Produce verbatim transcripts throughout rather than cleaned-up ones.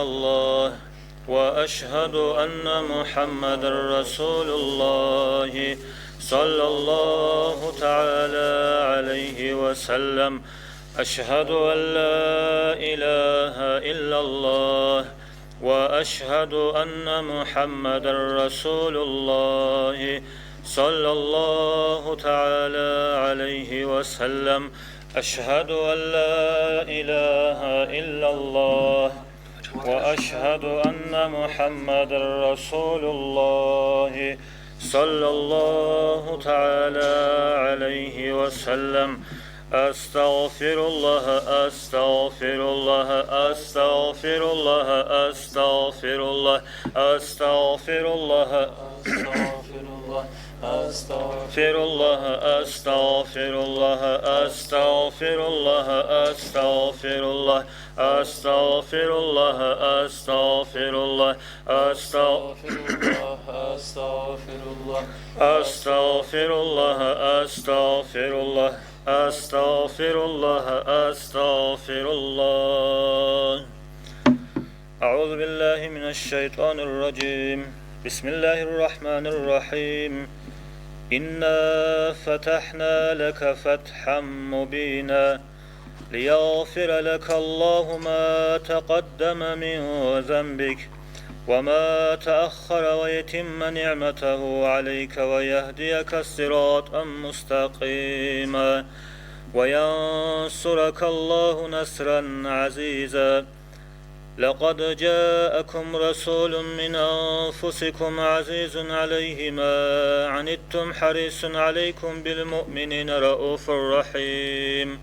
الله، وأشهد أن محمدا رسول الله، صلى الله تعالى عليه وسلم. أشهد أن لا إله إلا الله، وأشهد أن محمدا رسول الله، صلى الله تعالى عليه وسلم. أشهد أن لا إله إلا الله، وأشهد أن محمدا رسول الله، صلى الله تعالى عليه وسلم. أستغفر الله، أستغفر الله، أستغفر الله، أستغفر الله، أستغفر الله، أستغفر الله، أستغفر الله، أستغفر الله، أستغفر الله، أستغفر الله، أستغفر الله، أستغفر الله، أستغفر الله، أستغفر الله، أستغفر الله، أستغفر الله، أستغفر الله، أستغفر الله. أعوذ بالله من الشيطان الرجيم. بسم الله الرحمن الرحيم. إنا فتحنا لك فتحا مبينا. ليغفر لك الله ما تقدم من ذنبك وما تأخر ويتم نعمته عليك ويهديك صراطا مستقيما وينصرك الله نصرا عزيزا. لقد جاءكم رسول من أنفسكم عزيز عليه ما عنتم حريص عليكم بالمؤمنين رءوف رحيم.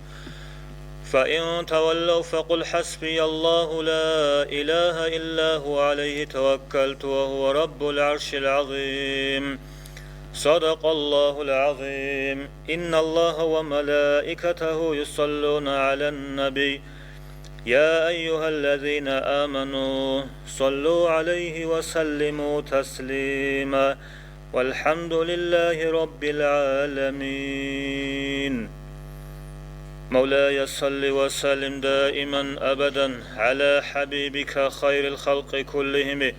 فإن تولوا فقل حسبي الله لا إله إلا هو عليه توكلت وهو رب العرش العظيم. صدق الله العظيم. إن الله وملائكته يصلون على النبي. يا أيها الذين آمنوا صلوا عليه وسلموا تسليما. والحمد لله رب العالمين. مولاي صل وسلم دائما أبدا على حبيبك خير الخلق كلهم.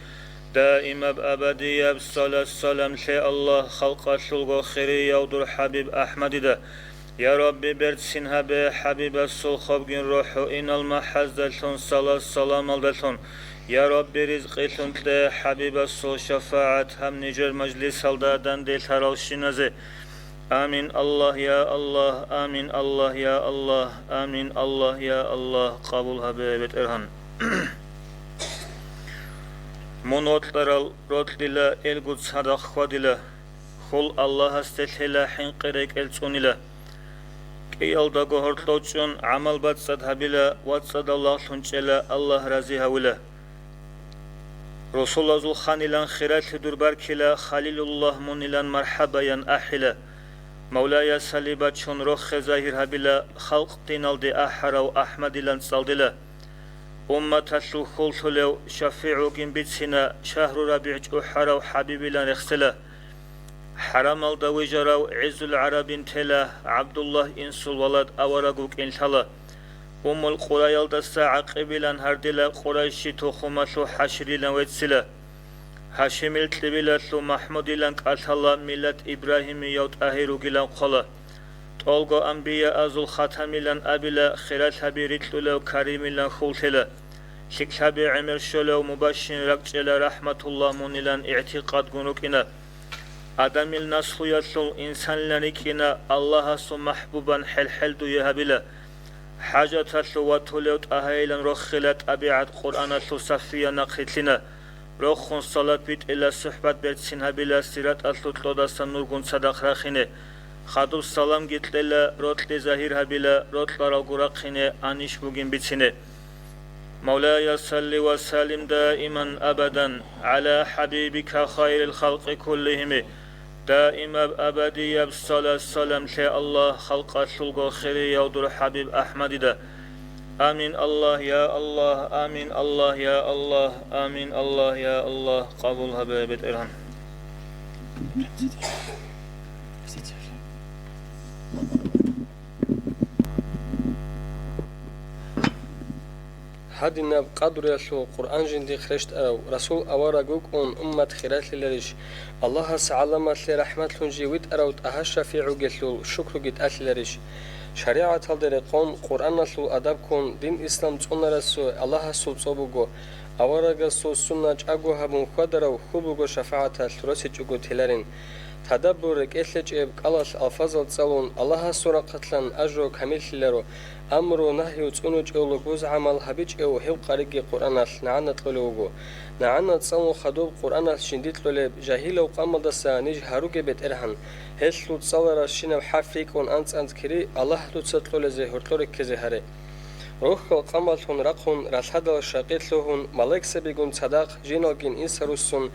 Даимаб абадияб салат-салам лъе, Аллагь, халкъалъулго хирияв дур ХӀабиб АхӀмадида. Я Рабби, берцин гьабе ХӀабибасул хабгин рухӀ гьуинал махӀаздалъун, салат-саламалдалъун. Я Рабби, ризкъилъун кье ХӀабибасул шафагӀат гьаб нижер мажлисалда данделъаралщиназе. Амин, Аллагь, я Аллагь, амин, Аллагь, я Аллагь, амин, Аллагь, я Аллагь, къабул гьабе, БетӀергьан. Мун вокьарал рокьила, элго цадахъ хьвадила, хьул Аллагьасде лъела, хӀинкъи рекӀел цӀунила. КӀиялдаго гьоркьов чӀун гӀамал бацӀцӀад гьабила, вацӀцӀадав лагълъун чӀела, Аллагь рази гьавила. Росулазул ханилан хиралъи дур баркила, Халилуллагь мунилан мархӀабаян ахӀила. Мавлая салибачун рохе загьир гьабила, халкъ диналде ахӀарав АхӀмадилан цӀалдила. Умматалъул хьул лъулев шафигӀ вугин бицина, шагьру РабигӀ чӀухӀарав ХӀабибилан рехсела. ХӀарамалда вижарав ГӀиззул ГӀарабин тела, ГӀабдуллагь инсул валад авараг вукӀин лъала. Уммул Къураялдаса ГӀакъибилан гьардила, Къурайши тухумалъул ХӀаширилан веццила. Гьашимил кьибилалъул МахӀмудилан кӀалъала, миллат Ибрагьимияв ТӀагьир ругилан хъвала. ТӀолго анбияазул хатамилан абила, хиралъаби рикьулев Каримилан хьул лъела. ЛъикӀлъаби гӀемер щолев мубашшин ракӀчӀела, рахӀматуллагь мунилан игӀтикъадгун рукӀина. Адамил наслуялъул инсанилан рикӀкӀина, Аллагьасул махӀбубан хӀел-хӀел дуе гьабила. ХӀажаталъув ватулев ТӀагьайилан рохила, тӀабигӀат Къуръаналъул сафия нахърилълъина. Рохун салат битӀила, сухӀбат берцин гьабила, сираталъул кьодасан нургун цадахъ рахине. Хадуб саламги кьела, рокьи загьир гьабила, рокьаралго рахъине, анищ бугин бицине. Мавлая салли ва саллим даиман абадан гӀала хӀабибика хайрил халкъи куллигьими. Даимаб абадияб салат-салам лъе, Аллагь, халкъалъулго хирияв дур ХӀабиб АхӀмадида. Амин, Аллагь, я Аллагь, амин, Аллагь, я Аллагь, амин, Аллагь, я Аллагь, къабул гьабе, БетӀергьан. Гьадинаб къадруялъул Къуръан жиндихъ рещтӀарав Расул авараг вукӀун уммат хиралъиларищ? Аллагьас гӀаламалъе рахӀматлъун жив витӀарав ТӀагьа ШафигӀ вугелъул шукруги тӀалъиларищ? ШаригӀаталде рекъон, Къуръаналъул адаб ккун, дин ислам цӀунарасухъе Аллагьасул цӀоб буго, аварагасул сунна чӀаго гьабун хьвадарав хьул буго шафагӀаталъ росичӀого теларин. Тадаббур рекӀелъ гьечӀеб кӀалалъ алфазал цӀалун, Аллагьасул рахъалъан ажру камиллъиларо, амру-нагью цӀунучӀев лугбуз гӀамал гьабичӀев гьев къариги Къуръаналъ нагӀана кьолев вуго. НагӀана цӀалун хадуб Къуръаналъ жинди кьолеб жагьилав къамалдаса ниж гьаруге, БетӀергьан, гьелъул цӀаларащинаб хӀарп рикӀкӀун анцӀ-анцӀ кири Аллагь дуца кьолезе гьоркьор реккезе гьаре. Рохьал къамалъун рахъун, ралъадал шакъи лъугьун, малаикзабигун цадахъ, жиналгин инса руссун,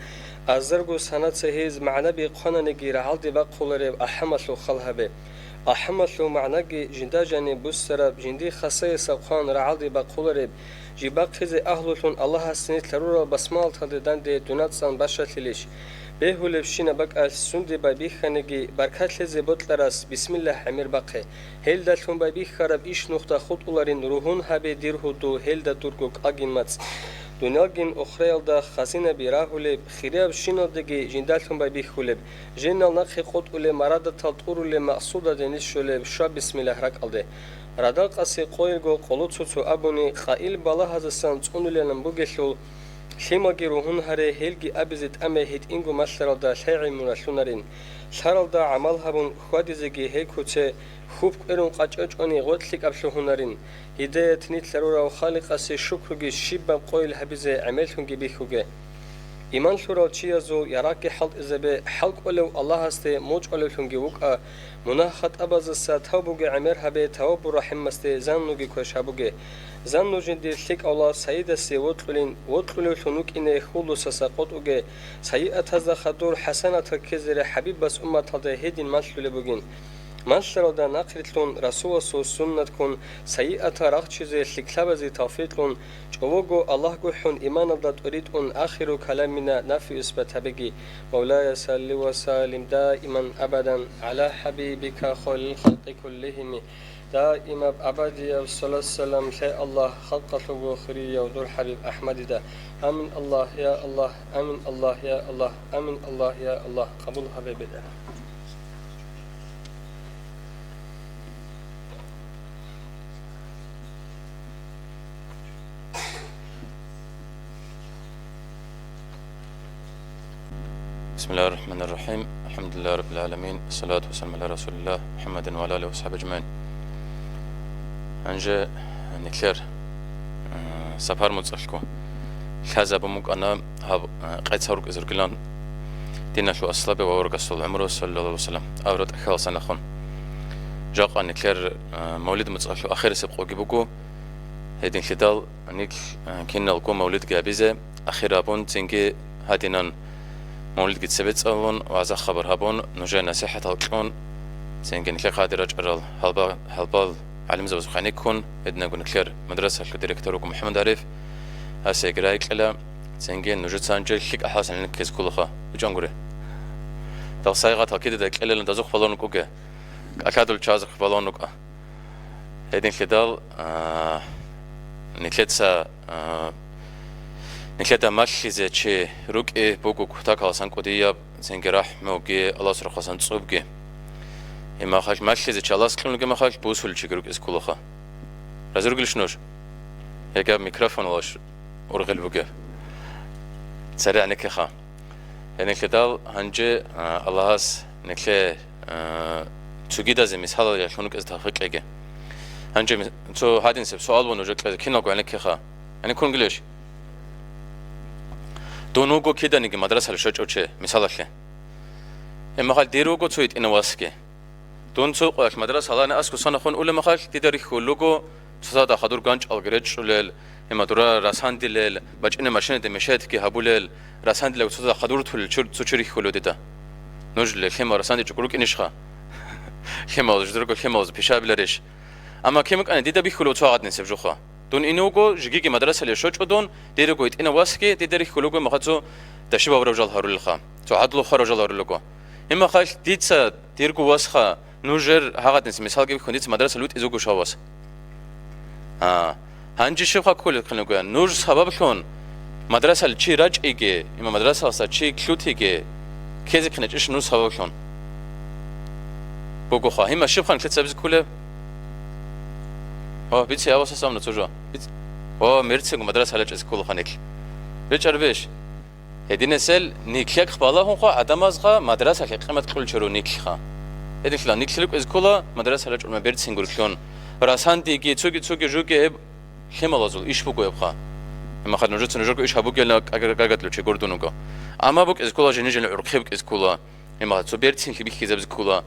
азарго санаца гьез магӀнаби хъвананиги рагӀалде бахъулареб алхӀамалъул хал гьабе. АлхӀамалъул магӀнаги жинда жаниб буссараб, жиндир хасаясаб хъван рагӀалде бахъулареб, жиб бахъизе агьлулъун Аллагьас нилъ гьарурал басмалаталде данде дунацӀан бащалъилищ? Бегьулебщинаб бакӀалъ сунде байбихьаниги, баркат лъезе бокьарас бисмиллагь гӀемер бахъе. Гьелдалъун байбихьараб иш нухда хутӀуларин, ругьун гьабе, дир гьуду, гьелда дурго кӀалгин мацӀ. Дуниялгин ухраялда хазинаби рагьулеб, хириябщиналдаги жиндалъун байбихьулеб, женал нахъе къотӀулеб, марадатал тӀурулеб, макъсудаде ниж щолеб, щва бисмиллагь ракӀалде. Радал къаси къойилго къоло цо-цо абуни, къайил балагьазасан цӀунулилан бугелъул, лъималги ругьун гьаре, гьелги абизе тӀаме гьитӀинго малъаралда лъай гӀемералъунарин. Лъаралда гӀамал гьабун хьвадизеги гьел куце, хьуб кӀверун къачӀечӀони гъоркь лъикӀаб лъугьунарин. Гьидаят нилъ гьарурав Халикъасе шукруги щибаб къойил гьабизе гӀемерлъунги бихьуге. Иман лъурал чиязул ярагъги хӀалтӀизабе, хӀалкӀолев Аллагьасде мочӀолевлъунги вукӀа, мунагь-хатӀабазаса тавбуги гӀемер гьабе, Таввабур-РахӀимасде заннуги квеш гьабуге. Занну жиндир лъикӀав лагъ сайидасе вокьулин, вокьулевлъун вукӀине хьулдусаса къотӀуге, сайиатазда хадур хӀасанатал ккезаре ХӀабибас умматалда гьедин малъулеб бугин. Малъаралда нахърилълъун, Расуласул суннатккун, сайиатал рахчизе лъикӀлъабазе тавфикълъун, чӀового Аллагь гохӀун, иманалда тӀоритӀун, ахиру каламина нафи-исбат гьабеги: Мавлая, салли ва саллим даиман абадан гӀала хӀабибика хайрил халкъи куллихими. Даимаб абадияб салат-салам лъе Аллагь, халкъалъулго хирияв дур ХӀабиб АхӀмадида. Амин, Аллагь, я Аллагь, амин, Аллагь, я Аллагь, амин, Аллагь, я Аллагь, къабул гьабе, БетӀергьан. بسم الله الرحمن الرحيم. الحمد لله رب العالمين. الصلاة والسلام على رسول الله محمد وعلى آله وصحبه أجمعين. Гьанже нилъер, э, сапар муцӀалъго лъазабун букӀана гьаб, э, къец гьарукьизе ругилан диналъул аслабияв аварагасул гӀумру, саллаллагьу гӀалайгьи ва саллам, авараг тӀахьалдасан нахъун. Жакъа нилъер, э, мавлид муцӀалъул ахирисеб къоги буго. Гьединлъидал нилъ, э, киналго мавлидги гьабизе ахир гьабун, цинги гьадинан мавлидги цебе цӀалун, вагӀза-хабар гьабун, нужее насихӀатал кьун, цинги нилъехъе гьадин рачӀарал гьалба-, гьалбал гӀалимзабазухъе гӀенеккун, гьединго нилъер мадрасалъул директор вуго МухӀаммад ГӀариф, гьасие гирай кьела, цинги нужеца гьанже лъикӀ ахӀаллъун гӀенеккизе кколаха. БичӀчӀан гури. Дал сайгъатал кидадай кьелилан дазухъ балагьун рукӀуге, кӀалъадул чагӀазухъ балагьун рукӀа. Гьединлъидал, а, нилъеца, а, нилъеда малъизе чи рукӀи буго кутакаласан кӀудияб, цинги рахӀмуги, Аллагьасул рахъаласан цӀубги. Имахалъ малъизе чи Аллагьас кьунаги махалъ бусулев чиги рукӀизе кколаха. Рази ругелищ нуж? Гьеб микрофон валаш ургъел бугеб. ЦаригӀанекеха. Гьенекьедал гьанже, а, Аллагьас нилъее, а, цогидазе мисалал ялъун рукӀизе тавфикъ кьеги. Гьанже ми-, цо гьадинсеб суал буго нужее кьезе, киналго гӀенеккеха. ГӀенеккунгилищ? Дун вуго киданиги мадрасалде щвечӀев чи, мисалалъе. Гьеб махалъ дир вуго цо гьитӀинав васги. Дун цо къоялъ мадраса лани аскӀосан нахъун унеб махалъ, дида рихьулел руго цоцазда хадур ганчӀалги речӀчӀулел, гьема дура расандилел, бачӀине машинаде мешаятги гьабулел, расандилел цоцазда хадур тулел чур-, цо чи рихьулев дида. Нуж ле-, лъимал расандичӀого рукӀинищха? Лъимал, жидерго лъималаз пишабиларищ? Амма кин букӀани дида бихьулев цо гьадинсеб жоха. Дун ине вуго, жигиги мадрасалде щвечӀо дун, дир вуго гьитӀинав васги, дида рихьулел руго махалъ цо дашиб гьабураб жал гьарулелха, цо гӀадлу хвараб жал гьарулел руго. Гьеб махалъ дица, дирго васха, нужер гьагъадинс мисалги бихьун, дица мадрасалде витӀизе вуго щав вас. А, Гьанже щибха кколел хъинугоян? Нуж сабаблъун мадрасалъ чи рачӀиги, има мадрасалъа чи лъутиги, ккезе ккиначӀищ нуж сабаблъун? Бугоха, гьима щибха нилъеца абизе кколеб? О, бице, аваса самна цо жо. Биц-, о, мерцинго мадрасалъ рачӀизе кколаха нилъ. РечӀарабищ? Гьединасел нилъехъ балагьунха гӀадамазха мадрасалъе къимат кьолчаро нилъха. Гьединлъила нилъ рукӀизе ккола мадрасалъ рачӀунма берцин гурлъун. Расандиги, цоги-цоги жуги гьеб лъималазул иш буго гьебха. Имахал нужеца нужерго иш гьабугелла кагар-, кагарлъучи гурдун вуго. Амма букӀизе ккола жини-жини гӀурхъи букӀизе ккола. Имахал цо берцинлъи бихьизабизе ккола.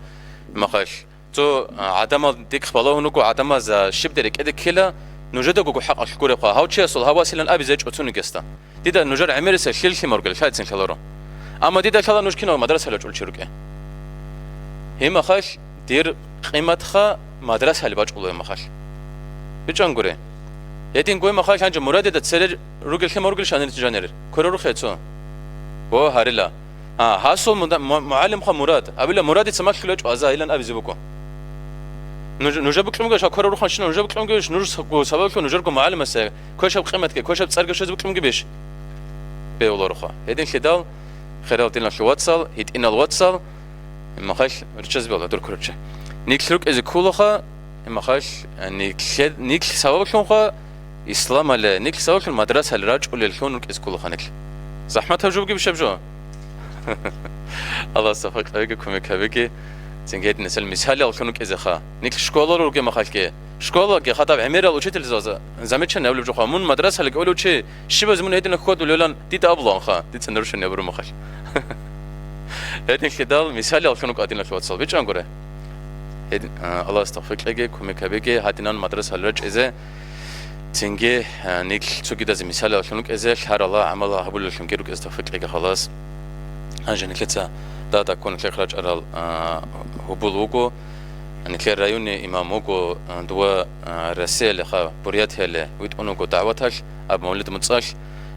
Имахал Цо, а, гӀадамал дихъ балагьун руго, гӀадамаз, а, щиб дерекӀеде ккела, нужедаго хӀакъалъ гуребха, гьав чиясул гьавасилан абизе гьечӀо цонигесда. Дида нужер гӀемериса лъил-лъимал ругел лъайцин лъаларо. Амма дида лъала нуж кинав мадрасалъ рачӀулчи рукӀе. Гьимахалъ дир къиматха мадрасалъ бачӀуло гьимахалъ. БичӀан гури. Гьедин гуй махалъ гьанже мурадида цере ругел лъимал ругел шанир жанир. Квере рухе цо. О, гьарила. А, гьасул муда-, му-, мугӀалимха Мурад. Абила Мурадица малъулечӀо аза, илан абизе буго. Нуж-, нужер букьун бугеш, гьав кверав рухъанщина нужер букьун бугеш, нуж сабаблъун нужерго мугӀалимасе квешаб къиматги, квешаб цӀарги щвезе букьун бугебищ? Бегьулароха. Гьединлъидал, хирал диналъул вацал, гьитӀинал вацал, имахалъ руччазе бала дур курчча. Нилъ рукӀизе кколаха, имахалъ, нилъе-, нилъ сабаблъунха, Исламале, нилъ савлъун мадрасалъ рачӀулеллъун рукӀиз кколаха нилъ. ЗахӀмат гьаб жо бугебищ гьаб жо? Аллагьас тавфикъ кьабеги, кумек гьабеги. Цинги гьединасел мисалияллъун рукӀизеха. Нилъ школалъ ругеб махалъги. Школаги хадаб гӀемерал учительзабаз замечание абулеб жоха. Мун мадрасалъ кӀолев чи, щибаз мун гьедина хьвадулевлан дида абулаанха, дица нарушение абураб махалъ. Гьединлъидал мисалияллъун рукӀа диналъул вацал. БичӀан гуре. Гьедин, а, Аллагьас тавфикъ кьеги, кумек гьабеги, гьадинан мадрасалъ рачӀизе. Цинги, а, нилъ цогидазе мисалаллъун рукӀизе, лъарала гӀамал гьабулеллъунги рукӀизе тавфикъ кьеги халас. Гьанже нилъеца дада ккун нилъехъ рачӀарал, а, гьубул вуго, нилъер районный имам вуго, а, дова, а, Россиялеха, Бурятияле витӀун вуго дагӀваталъ, аб мавлид муцӀалъ,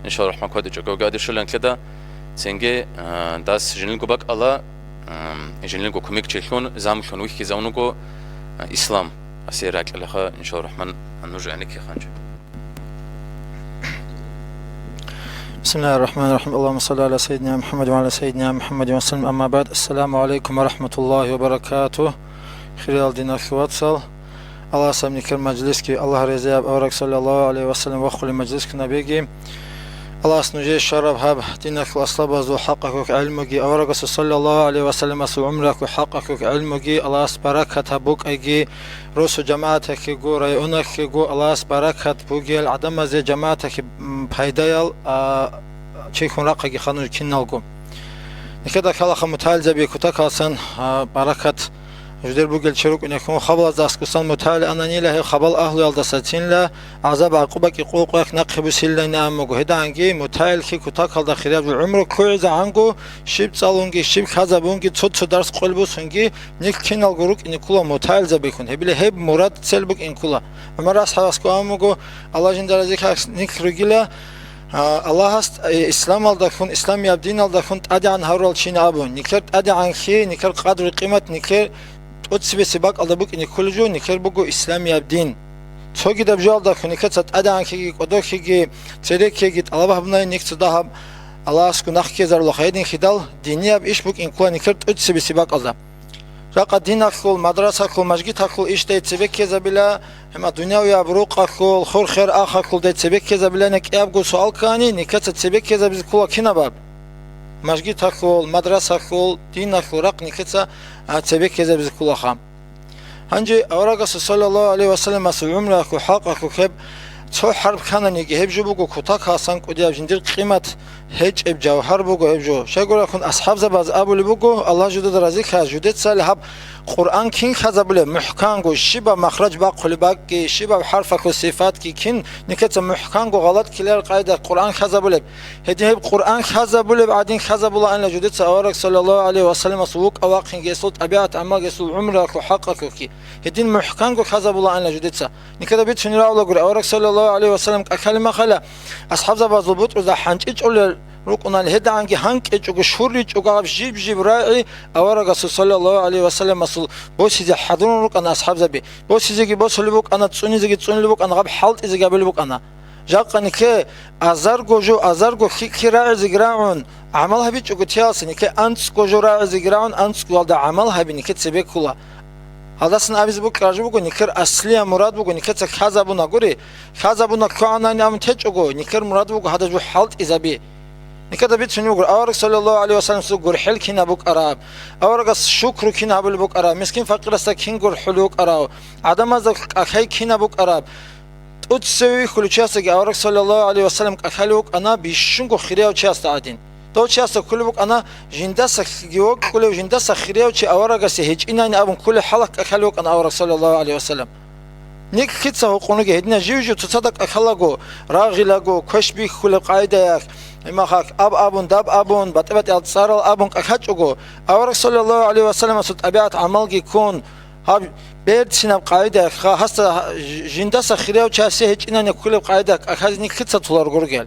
иншаллагь рахман кватӀичӀого гадишула нилъеда. Цинги, а, дас жиндирго бакӀала, а, жиндирго кумекчилъун, замлъун вихьизавун вуго, а, Ислам. Асие ракьалаха, иншаллагь рахман, нуж гӀенекке ханчи. بسم الله الرحمن الرحيم. اللهم صل على سيدنا محمد وعلى سيدنا محمد وسلم. أما بعد. السلام عليكم ورحمة الله وبركاته. Хириял диналъул вацал, Аллагьас гьаб никер мажлисги, Аллагь разияб авараг саллаллагьу гӀалайгьи ва саллам вахъулеб мажлисги набеги. Аллагьас нужее шараб гьаб, диналъул аслабазул хӀакъалъулъ гӀелмуги, аварагасул саллаллагьу гӀалайгьи ва салламасул гӀумруялъул хӀакъалъулъ гӀелмуги Аллагьас баракат гьаб букӀайги, росу жамагӀаталъего, районалъего Аллагьас баракат бугел, гӀадамазе, жамагӀаталъе, м, пайдаял, а, чехьун рахъаги хануж киналго. Нилъеда ккалаха мутагӀилзаби кутакалсан, а, баракат жидер бугел чи рукӀунехун хабалазда аскусан мутагӀил ананила гьеб хабал агьлуялдаса цинла гӀазаб-гӀакъуба кӀикъоялъ нахъе бусилилан амуго. Гьединги мутагӀиллъи кутакалда хираб жо гӀумру ккугӀизегӀанго, щиб цӀалунги, щиб хьазабунги, цо-цо дарс къвел бусунги, нилъ киналго рукӀине ккола мутагӀилзабихьун, гьебила гьеб мурад цел букӀин ккола. ГӀумар асхӀабасго амуго, Аллагь жинда разилъас нилъ ругила, а, Аллагьас, э, исламалдалъун, исламияб диналдалъун тӀадегӀан гьарурал чин абун, никер тӀадегӀанлъи, никер къадру-къимат, никер тӀоцебесеб бакӀалда букӀине кколеб жо, никер буго исламияб дин. Цогидаб жоялдалъун никеца тӀадегӀанлъиги, кӀодолъиги, цереккеги тӀалаб гьабунай, никеца дагьаб Аллагьасго нахъ ккезарулаха, гьединлъидал динияб иш букӀин ккола никер тӀоцебесеб бакӀалда. Жакъа диналъул, мадрасалъул, мажгиталъул ишдай цебеккезабила, гьеб дунявияб рукъалъул, хур-хер ахалъулдай цебеккезабилани кӀиябго суал ккани, никеца цебеккезабизе ккола кинаб аб? Мажгиталъул, мадрасалъул, диналъул рахъ никеца, а, цебеккезабизе кколаха. Гьанже аварагасул саллаллагьу гӀалайгьи ва салламасул гӀумруялъул хӀакъалъулъ гьеб цо хӀарп ккананиги, гьеб жо буго кутакалсан кӀудияб жиндир къимат гьечӀеб жавгьар буго гьеб жо. Щайгурелъул асхӀабзабаз абулеб буго, Аллагь жидеда разилъаяс, жидецали гьаб Къуръан кин хьазабулеб мухӀканго, щибаб махрач бахъулеб бакӀги, щибаб хӀарфалъул сифатги кин, никеца мухӀканго гъалатӀ ккелареб къайда Къуръан хьазабулеб. Гьедин гьеб Къуръан хьазабулеб гӀадин хьазабулаанила жидеца авараг саллаллагьу гӀалайгьи ва салламас вукӀа-вахъинги, гьесул тӀабигӀат-гӀамалги, гьесул гӀумруялъул хӀакъалъулъги. Гьедин мухӀканго хьазабулаанила жидеца. Никеда бицунеб гьабулагури, авараг саллаллагьу гӀалайгьи ва саллам кӀалъалеб махала, асхӀабзабазул бутӀрузда хӀанчӀичӀулел рукӀунани, гьедигӀанги гьанкӀичӀого, щуричӀого гьаб жиб-жиб рагӀи аварагасул саллаллагьу гӀалайгьи вассаламасул босизе хӀадурун рукӀана асхӀабзаби. Босизеги босулеб букӀана, цӀунизеги цӀунилеб букӀана, гьаб хӀалтӀизеги гьабулеб букӀана. Жакъа нике азарго жо, азарго хьи-, хьи рагӀизеги рагӀун, гӀамал гьабичӀого теялъе, нике анцӀго жо рагӀизеги рагӀун, анцӀгоялда гӀамал гьаби нике цебе ккола. Гьалдасан абизе букӀараб жо буго, никер аслияб мурад буго, никеца хьазабуна гури, хьазабуна ккогӀанани абун течӀого, никер мурад буго гьадаб жо хӀалтӀизаби. Никеда бицунеб буго, авараг саллаллагьу гӀалайгьи вассаламасул гурхӀел кинаб букӀараб, аварагас шукру кин гьабулеб букӀараб, мискин-факъирасда кин гурхӀулев вукӀарав, гӀадамазда кӀалъай кинаб букӀараб. ТӀуцеве вихьулев чиясдаги авараг саллаллагьу гӀалайгьи вассалам кӀалъалев вукӀана бищунго хирияв чиясда гӀадин. Дов чиясда кколеб букӀана, жиндасаги вокьулев, жиндаса хирияв чи аварагасе гьечӀинани абун кколеб хӀалалъ кӀалъалев вукӀана авараг саллаллагьу гӀалайгьи вассалам. Нилъ лъица гьукъунеги гьединаб жив-жив цоцазда кӀалъалаго, рагъилаго, квеш бихьулеб къайдаялъ, имахъ аб абун, даб абун, батӀи-батӀиял цӀарал абун кӀалъачӀого, авараг саллаллагьу гӀалайгьи вассаламасул тӀабигӀат-гӀамалги ккун, гьаб берцинаб къайдаялъха, гьасда жи-, жиндаса хирияв чиясе гьечӀинани кколеб къайда кӀалъазе нилъ лъица толарого ругел.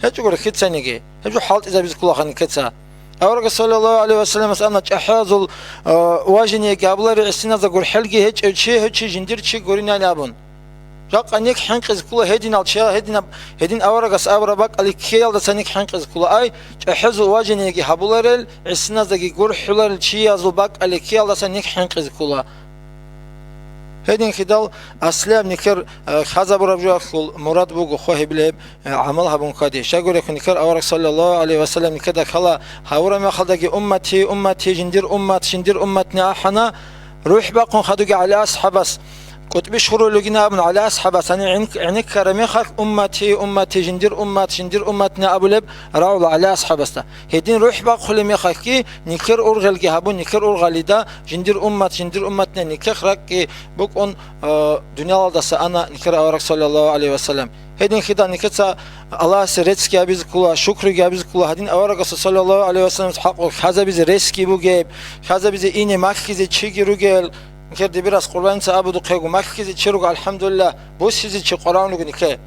ГьечӀого лъицаниги, гьеб жо хӀалтӀизабизе кколаха нилъеца. Аварагас саллаллагьу гӀалайгьи вассаламас абуна, чӀахӀиязул, а, уважениеги гьабуларел гӀисиназда гурхӀелги гьечӀев чи, гьев чи жиндир чи гуринани абун. Жакъа нилъ хӀинкъизе ккола гьединал чия-, гьединаб-, гьедин аварагас абураб бакӀалде ккеялдаса нилъ хӀинкъизе ккола. Ай, чӀахӀиязул уважениеги гьабуларел, гӀисиназдаги гурхӀуларел чиязул бакӀалде ккеялдаса нилъ хӀинкъизе ккола. Гьединлъидал аслияб никер, э, хьазабураб жоялъул мурад буго хвагьиблъи гьеб, э, гӀамал гьабун хьвади. Щайгурехъ никер авараг саллаллагьу гӀалайгьи вассалам никеда ккола гьавураб мехалдаги: «Уммати, уммати, жиндир уммат, жиндир умматни», ахӀана. РухӀ бахъун хадуги ГӀали асхӀабас, кӀутӀби щурулев вугин абун ГӀали асхӀабас, гьанир гӀин-, гӀенеккараб мехалъ: «Уммати, уммати, жиндир уммат, жиндир умматни», абулеб рагӀула ГӀали асхӀабасда. Гьедин рухӀ бахъулеб мехалъги, никер ургъелги гьабун, никер ургъалида жиндир уммат, жиндир умматни никех ракӀги букӀун, а, дуниялалдаса ана никер авараг саллаллагьу гӀалайгьи вассалам. Гьединлъидал никеца Аллагьасе реццги гьабизе ккола, шукруги гьабизе ккола, гьадин аварагасул саллаллагьу гӀалайгьи вассаламасул хӀакъалъулъ хьазабизе ресги бугеб, хьазабизе ине махьизе чиги ругел, никер дибирас къурбаница абудухъего, махьизе чи руго, алхӀамдулиллагь, бусизе чи къваригӀун руго нике.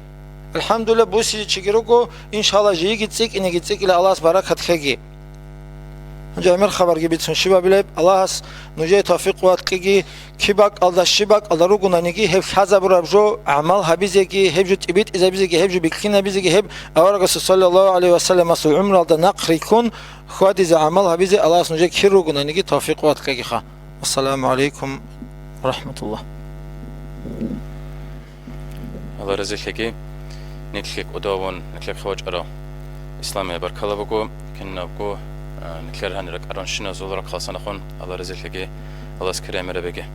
АлхӀамдулиллагь, бусизе чиги руго, иншаллагь, жийги цӀикӀкӀинеги цӀикӀкӀила, Аллагьас баракат ккеги. Гьанже гӀемер хабарги бицун щибабилеб, Аллагьас нужее тавфикъ вакъиги, киб бакӀалда, щиб бакӀалда ругонаниги, гьеб лъазабураб жо гӀамал гьабизеги, гьеб жо тӀибитӀизабизеги, гьеб жо бихьинабизеги, гьеб аварагасул саллаллагьу гӀалайгьи вассаламасул гӀумралда нахъриккун хьвадизе, гӀамал гьабизе Аллагьас нужее кир ругонаниги тавфикъ вакъ ккегиха. Ассаламу гӀалайкум ва рахӀматуллагь. Аллагь разилъеги, нилъги кӀудавун, нилъехъе вачӀарав Исламие баркала буго, кинабго, а, нилъер гьанир ракӀаранщиназул рахъалсанахун, Аллагь разилъеги, Аллагьас кири гӀемерабеги.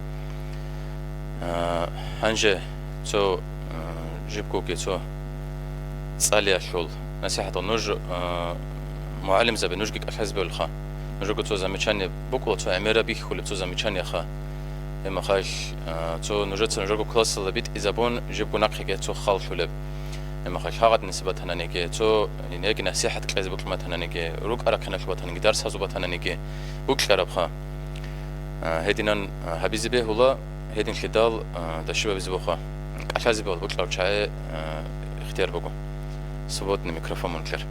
А, гьанже цо, а, жибгоги цо цӀалиялъул насихӀатал нуж, а, мугӀалимзаби, нужги кӀалъазбевлха. Нужего цо замечание букӀула, цо гӀемераб бихьулеб цо замечаниеха. Гьеб мехалъ, а, цо нужеца нужерго классалда битӀизабун, жибго нахъеги цо халлъулеб. Гьеб мехалъ гьагъадинаса батананиги, цо яги насихӀат кьезе бокьун батананиги, рукӀа-рахъиналъул батаниги, дарс гьазул батаниги букьарабха. А, гьединан, а, гьабизе бегьула, гьединлъидал, а, дашибабизе буха. КӀалъазе бегьула, букьараб чагӀи, а, ихтияр буго. Свободный микрофон мун ккер.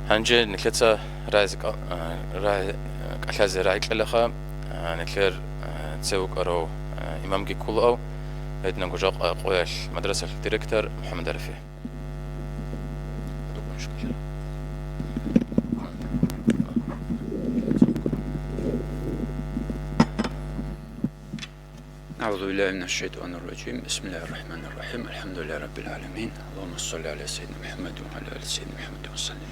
Гьанже нилъеца рагӀизе кӀа-, а, рагӀи-, а, кӀалъазе рагӀи кьелаха, а, нилъер, а, цев вукӀарав, а, имамги кколаав, гьединанго жакъа къоялъ мадрасалъул директор МухӀаммад Арифи. أعوذ بالله من الشيطان الرجيم. بسم الله الرحمن الرحيم. الحمد لله رب العالمين. اللهم صل على سيدنا محمد وعلى آل سيدنا محمد وسلم.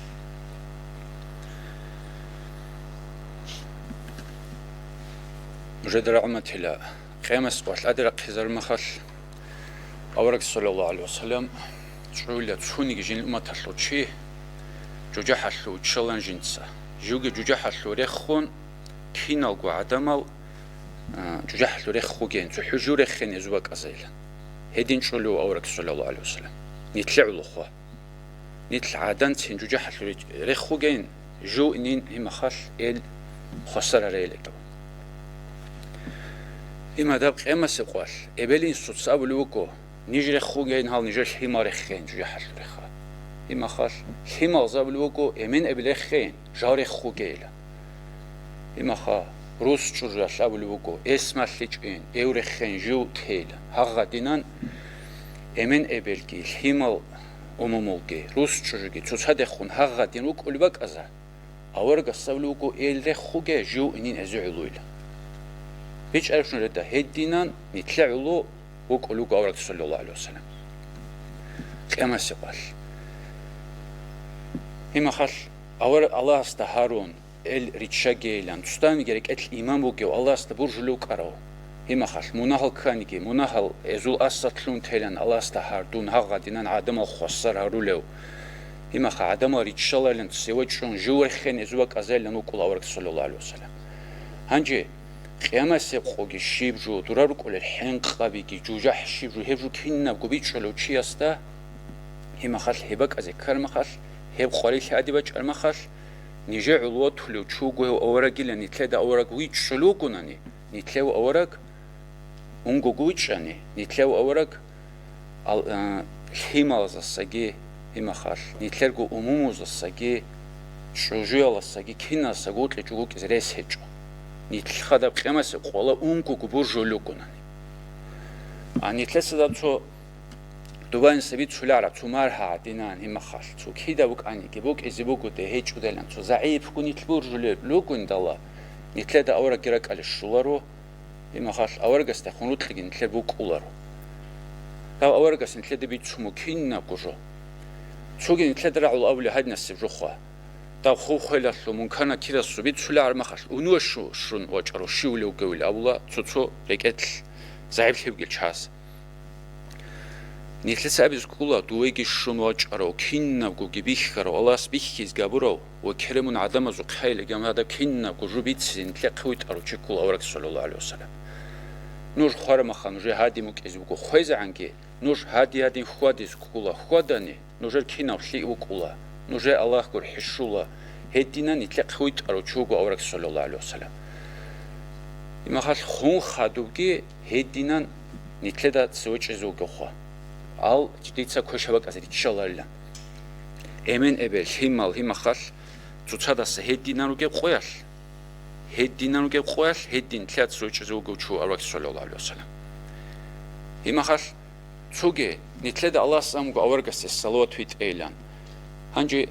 Нужеда рагӀматила къемас къвалъаде рахъизармахалъ, авараг саллаллагьу гӀалайгьи вассалам чӀула цониги жин умматалъул чи жужахӀалъув вуччалан жинца. Живги жужахӀалъув рехун, киналго гӀадамал, а, жужахӀалъув рехугейин, цохӀо жив рехейин гьезул бакӀазайилан. Гьедин чӀулев авараг саллаллагьу гӀалайгьи вассалам. Нилъе гӀолохъа. Нилъ гӀаданцин жужахӀалъув рехугейин, жив инин гьимахалъ эл хвасар гьарейилан. Гьимадаб къемасе къвалъ эбел-инсуца абулев вуго, ниж рехугейин гьал, нижер лъимал рехейин жужахӀалъув реха. Имахал, лъималаз абулеб буго, эмен эбел реххейин, жал реххугейилан. Имаха, рус чӀужуялъ абулеб буго, эс малъичӀин, эв реххейин, жив тейилан. Гьагъадинан эмен эбелги, лъимал умумулги, рус чӀужуги цоцадехун гьагъадин рукӀулеб бакӀаза, аварагас абулеб буго, эл реххуге, жив инин эзе гӀолойилан. БичӀараб нужеда, гьединан нилъе гӀоло вукӀулев вуго авараг, саллаллагьу гӀалайгьи вассалам, къиямасеб къоялъ. Имахал, авараг Аллагьасда гьарун, эл риччагейилан, цоцаниги рекӀелъ иман бугев, Аллагьасда буржулев вукӀарав. Имахал, мунагьал кканиги, мунагьал эзул асатлъун телан, Аллагьасда гьар, дун гьагъадинан гӀадамал хвасар гьарулев. Имаха, гӀадамал риччалайилан, цеве чӀун, жив реххейин эзул бакӀазайилан вукӀула авараг, саллаллагьу гӀалайгьи вассалам. Гьанже къиямасеб къоги щиб жо, дура рукӀулел хӀинкъабиги, жужахӀ щиб жо, гьеб жо кинабго бичӀчӀулев чиясда, имахал, гьеб бакӀазе ккармахал, гьеб къварилъи гьади бачӀармахал, нижер гӀоло ватулев чи вуго гьев аварагилан, нилъеда авараг вичӀчӀулев вугонани, нилъев авараг унгого вичӀчӀани, нилъев авараг ал-, а, лъималаздасаги, имахал, нилъерго умумуздасаги, чӀужуялдасаги, киназдасаги вукьичӀого вукӀизе рес гьечӀо. Нилъ хадаб къиямасеб къоялъ унгого буржулев вугонани. А нилъеца доб цо дубаниса бицулареб цо маргьа гӀадинан, имахал, цо кида букӀаниги, букӀизе бугоде гьечӀодайилан, цо загӀипго нилъ буржулел ругондала, нилъеда аварагги ракӀалде щоларо, имахал, аварагасдехун рокьиги нилъер букӀуларо. Доб аварагас нилъеда бицун буго кинабго жо. Цоги нилъеда рагӀула абулеб гьадинасеб жо хъва. Доб Хов-Хвелалъул, Мункар-Накиралъул бицулареб мехалъ унуе щу-, щун вачӀарав щивали вугевали абула цо-цо рекӀелъ загӀиплъи бугел чияс. Нилъеца абизе ккола, дувеги щун вачӀарав, кинабгоги бихьарав, Аллагьас бихьизе гьабурав ва керамун гӀадамазухъе хӀайлаги гьадаб кинабго жо бицизе нилъехъе витӀарав чи ккола авараг, саллаллагьу гӀалайгьи вассалам. Нуж хварамаха, нужее гьадин букӀизе буго, хвезегӀанги нуж гьади-гьадин хьвадизе ккола, хьвадани, нужер кинаб лъикӀ букӀула, нужее Аллагь гурхӀи щола, гьединан нилъехъе витӀарав чи вуго авараг, саллаллагьу гӀалайгьи вассалам. Имахал, хун хадубги гьединан нилъеда цеве чӀезе вугевха. Ал дица квешаб бакӀазе риччаларилан. Эмен эбел, лъимал, имахал, цоцадаса гьединан ругеб къоялъ. Гьединан ругеб къоялъ, гьедин нилъеда цеве чӀезе вугев чи вуго авараг, саллаллагьу гӀалайгьи вассалам. Имахал, цоги, нилъеда Аллагьас амуго аварагасде салават витӀейилан. Гьанже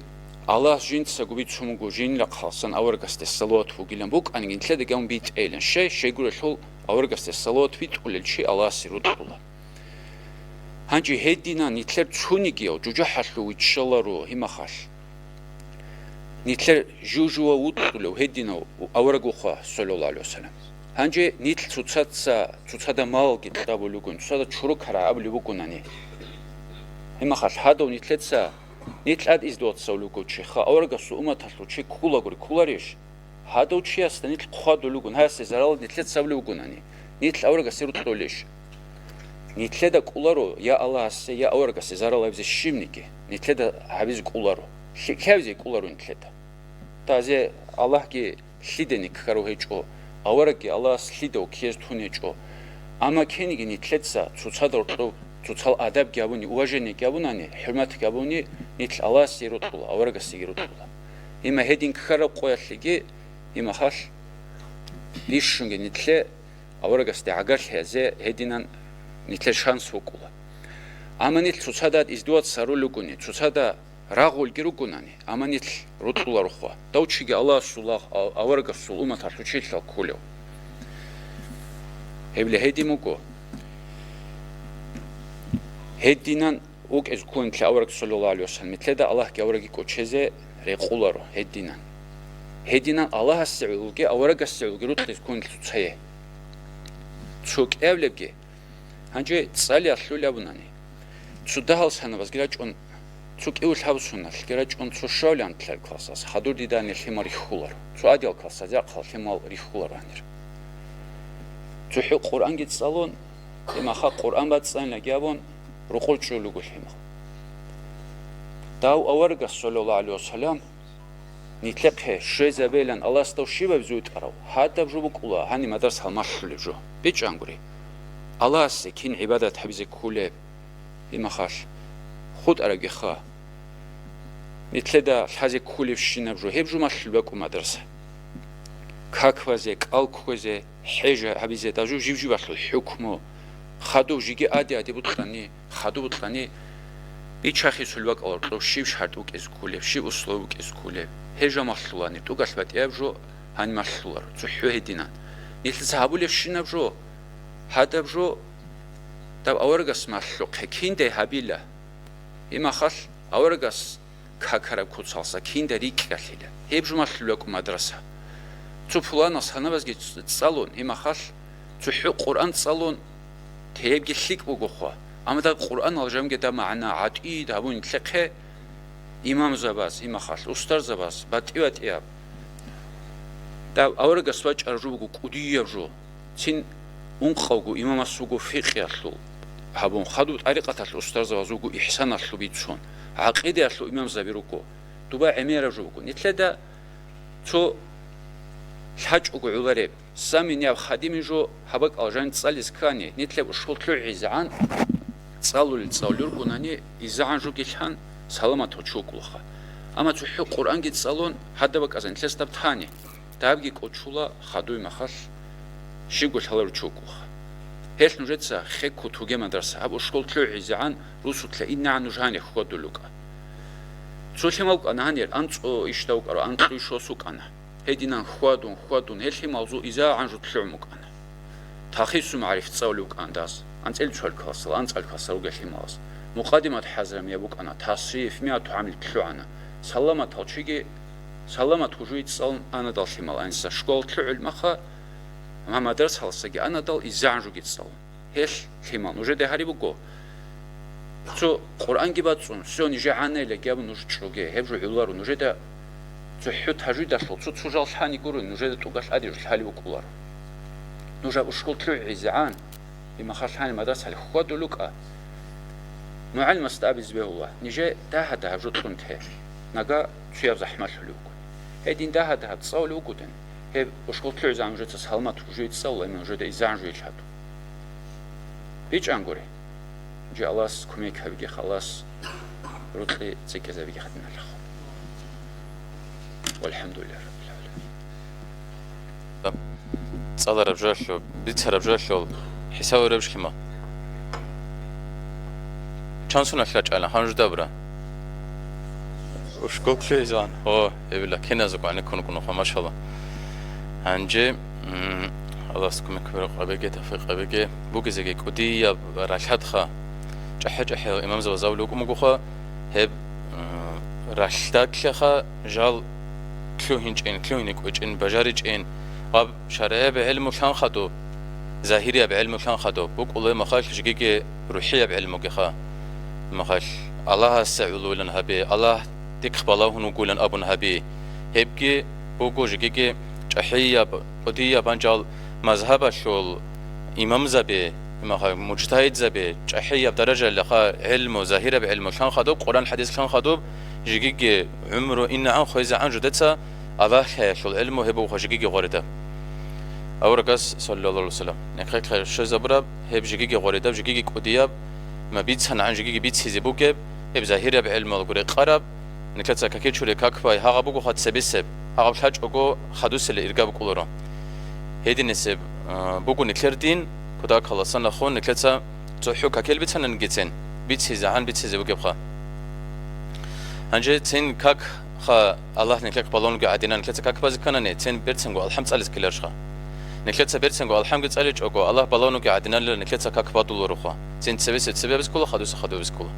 Аллагьас жинцаго бицун буго жинда рахъалъан аварагасде салават бугилан букӀаниги, нилъедаги гьабун битӀейилан. Щай, щайгурелъул аварагасде салават витӀулел чи Аллагьасе рокьула. Гьанже гьединан нилъер цонигияв жужахӀалъув виччаларо, имахал. Нилъер жужув вукьулев гьединав авараг вуха, саллаллагьу гӀалайгьи вассалам. Гьанже нилъ цоцаца, цоцада малги кьабулеб бугин, цоцада чорокарагӀи абулеб бугонани. Имахал, гьадав нилъеца, нилъ ад издеваться гьабулеб буго чи, ха, аварагасул умматалъул чи кколагури кколарищ? Гьадав чиясда нилъ хъвадулеб бугин, гьасие зарал нилъеца гьабулеб бугонани, нилъ аварагасе рокьулищ? Нилъеда кӀоларо я Аллагьасе, я аварагасе зарал гьабизе щибниги, нилъеда гьабизе кӀоларо. ЛъикӀлъи гьабизе кӀоларо нилъеда. Тазе Аллагьги лъидени ккарав гьечӀо, аварагги Аллагьас лъидав ккезе тун гьечӀо. Амма ккениги нилъеца цоцада рокьоб, цоцал адабги гьабуни, уважениеги гьабунани, хӀурматги гьабуни, нилъ Аллагьасеги рокьула, аварагасеги рокьула. Има гьедин ккараб къоялъеги, имахал, бищунги нилъе аварагасде гӀагарлъизе гьединан нилъер шанс букӀула. Амма нилъ цоцада издеваться гьарулел ругони, цоцада рагъулги ругонани, амма нилъ рокьуларо хва. Дав чиги Аллагьасул лагъ, а-, аварагасул умматалъул чилъал кколев. Гьеб ле гьедин буго. Гьединан вукӀизе кколин нилъ авараг, саллаллагьу гӀалайгьи вассалам, нилъеда Аллагьги аварагги кӀочезе рекъоларо гьединан. Гьединан Аллагьасе гӀолги аварагасе гӀолги рокьизе кколин нилъ цоцае. Цо кӀиабилебги, гьанже цӀалиялъул абунани, цо дагьал санабазги рачӀун, цо кӀиго лъабсоналъги рачӀун, цо щуабилеб классалъ хадур дида гьанир лъимал рихьуларо, цо гьадинал классалъ рахъал лъимал рихьуларо гьанир. ЦохӀо Къуръанги цӀалун, имаха Къуръан бацӀцӀанилаги абун, рокъор чӀолел руго лъимал. Дав аварагас, саллаллагьу гӀалайгьи вассалам, нилъехъе щвезабейилан Аллагьас дов щиб гьабизе витӀарав? Гьадаб жо букӀула гьаниб мадрасал малъулеб жо. БичӀчӀангури, Аллагьасе кин гӀибадат гьабизе кколеб, имахал, хутӀарабгиха. Нилъеда лъазе кколебщинаб жо, гьеб жо малъулеб бакӀу мадраса. Как базе, кӀал кквезе, хӀеж гьабизе, даже жив-живалъул хӀукму, хадув жиги ади-ади букьани, хадув букьани, бичахисул бакӀалда щиб шартӀ букӀизе кколеб, щиб условие букӀизе кколеб, гьеб жо малъулани, тӀугал батӀияб жо гьаниб малъуларо, цохӀо гьединан. Нилъеца гьабулебщинаб жо, гьадаб жо, даб аварагас малъухъе, киндай гьабила. Имахалъ аварагас какараб куцалса кинда рикӀкӀалъила. Гьеб жумалъулакӀу мадраса. Цо пуланас гьанабазги цӀалун, гьимахалъ цохӀо Къуръан цӀалун, тейебги лъикӀ бугохъо. Амма дагь Къуръанал жамгида магӀна гӀатӀид гьабун лъехъе имамзабаз, гьимахалъ устарзабаз, батӀи-батӀияб. Дав аварагас вачӀараб жо буго кӀудияб жо. Цин ункъавго имамас вуго фикъиялъул гьабун, хадуб тӀарикъаталъ устарзабаз вуго ихсаналъул бицун, гӀакъидаялъул имамзаби руго. Дуба гӀемераб жо буго. Нилъеда цо лъачӀого гӀолареб, саминяб хадимин жо гьабакӀал жан цӀализ ккани, нилъеб ушкул лъугӀизегӀан цӀалулел цӀалулел рукӀунани, изегӀан жугилъан саламатав чи вукӀулаха. Амма цохӀо Къуръанги цӀалун, гьадаб бакӀазда нилъеца даб тани. Дабги кӀочула хадуй махалъ щибго лъаларев чи вукӀулха. Гьелъ нужеца хеккут вуге мадраса, гьаб ушкул лъугӀизегӀан русулъа иннагӀан нуж гьаниб хьвадулукӀа. Цо лъимал вукӀана гьанир, анцӀо ишда вукӀарав, анкьу ишос вукӀана. Гьединан хьвадун, хьвадун, гьел лъималзул изегӀан жо лъугӀун вукӀана. Талхису магӀариф цӀалулев вукӀана дас, анцӀил цоял классал, анцӀал классал ругел лъималаз. Мукъадимат ХӀазрамияб букӀана, тасриф, мияту гӀамил лъугӀана. Саламатал чиги, саламат хужуй цӀалун анадал лъимал анса. Школа лъугӀул маха, ма мадрасалсаги анадал изегӀан жуги цӀалун. Гьелъ лъимал нужеда гьари буго. Цо Къуръанги бацӀцӀун, всё, нижер гӀанайлаги абун нуж чӀоге, гьеб жо гӀоларо. Нужеда цохӀо тажвидалъул цо-цо жал лъани гуро, нужеда тӀугал тӀаде жо лъалев вукӀуларо. Нуж гьаб ушкул лъугӀизегӀан, имахалъ гьаниб мадрасалъ хьвадулукӀа. МугӀалимасда абизе бегьула, нижер дагьа-дагьаб жо кьун те, нага цояб захӀмалъулев вуго. Гьедин дагьа-дагьаб цӀалулев вугодин, гьеб ушкул лъугӀизегӀан нужеца саламат хужуй цӀалула, иман нужеда изегӀан жуй лъадун. БичӀчӀангури. Жи Аллагьас кумек гьабиги, халас рукьи цӀикӀкӀизабиги хадиналъухъ. ВалхӀамдулиллагьи раббил гӀаламин. ЦӀалараб жоялъул, бицараб жоялъул хӀисаб гьабураб лъимал. Чан соналъ рачӀайилан, гьанже дабура? Ушкул лъугӀизегӀан. О, эбила, киназго гӀенеккун вукӀун вуха, машалла. Гьанже, м, Аллагьас кумек гьабе, къабеге, тавфикъ къабеге, бугезеги кӀудияб ралъадха. ЧӀахӀи-чӀахӀиял имамзабаз абулев вукӀун бугоха, гьеб, м, ралъдалъеха жал лъугьинчӀин, лъугьине кӀвечӀин, бажаричӀин, гьаб шаргӀияб гӀелму лъан хадуб, загьирияб гӀелму лъан хадуб, букӀулеб махалъ жигиги рухӀияб гӀелмугеха. Махалъ Аллагьасе гӀолойилан гьабе, Аллагь дихъ балагьун вугулан абун гьабе. Гьебги буго жигиги чӀахӀияб, кӀудияб гьанжал мазгьабалъул имамзаби, махалъ мужтагьидзаби, чӀахӀияб даражалиха гӀелму, загьираб гӀелму лъан хадуб, Къуръан-хӀадис лъан хадуб, жигиги гӀумру инагӀан хвезегӀан жудеца Аллагь лъаялъул гӀелму гьеб буго жигиги гъваридаб. Аварагас, саллаллагьу гӀалайгьи ва саллам, нехъехъе щвезабураб гьеб жигиги гъваридаб, жигиги кӀудияб, ма бицанагӀан жигиги бицизе бугеб, гьеб загьираб гӀелмалго рекъараб, нилъеца каке чуре как бай, гьагъаб бугоха цебесеб, гьагъаб лъачӀого хадусела ирга букӀуларо. Гьединесеб, а, буго нилъер дин, кутакаласан нахун нилъеца цохӀо какел бицананигицин, бицизегӀан бицизе бугебха. Гьанже цин как Ха, Аллагь нилъехъ балагьунги гӀадинан нилъеца как базе кканани, цин берцинго алхӀам цӀализ ккеларищха? Нилъеца берцинго алхӀамги цӀаличӀого, Аллагь балагьунги гӀадиналила нилъеца как бадулароха. Цин цебесеб цебе абизе ккола, хадусе хадуб абизе ккола.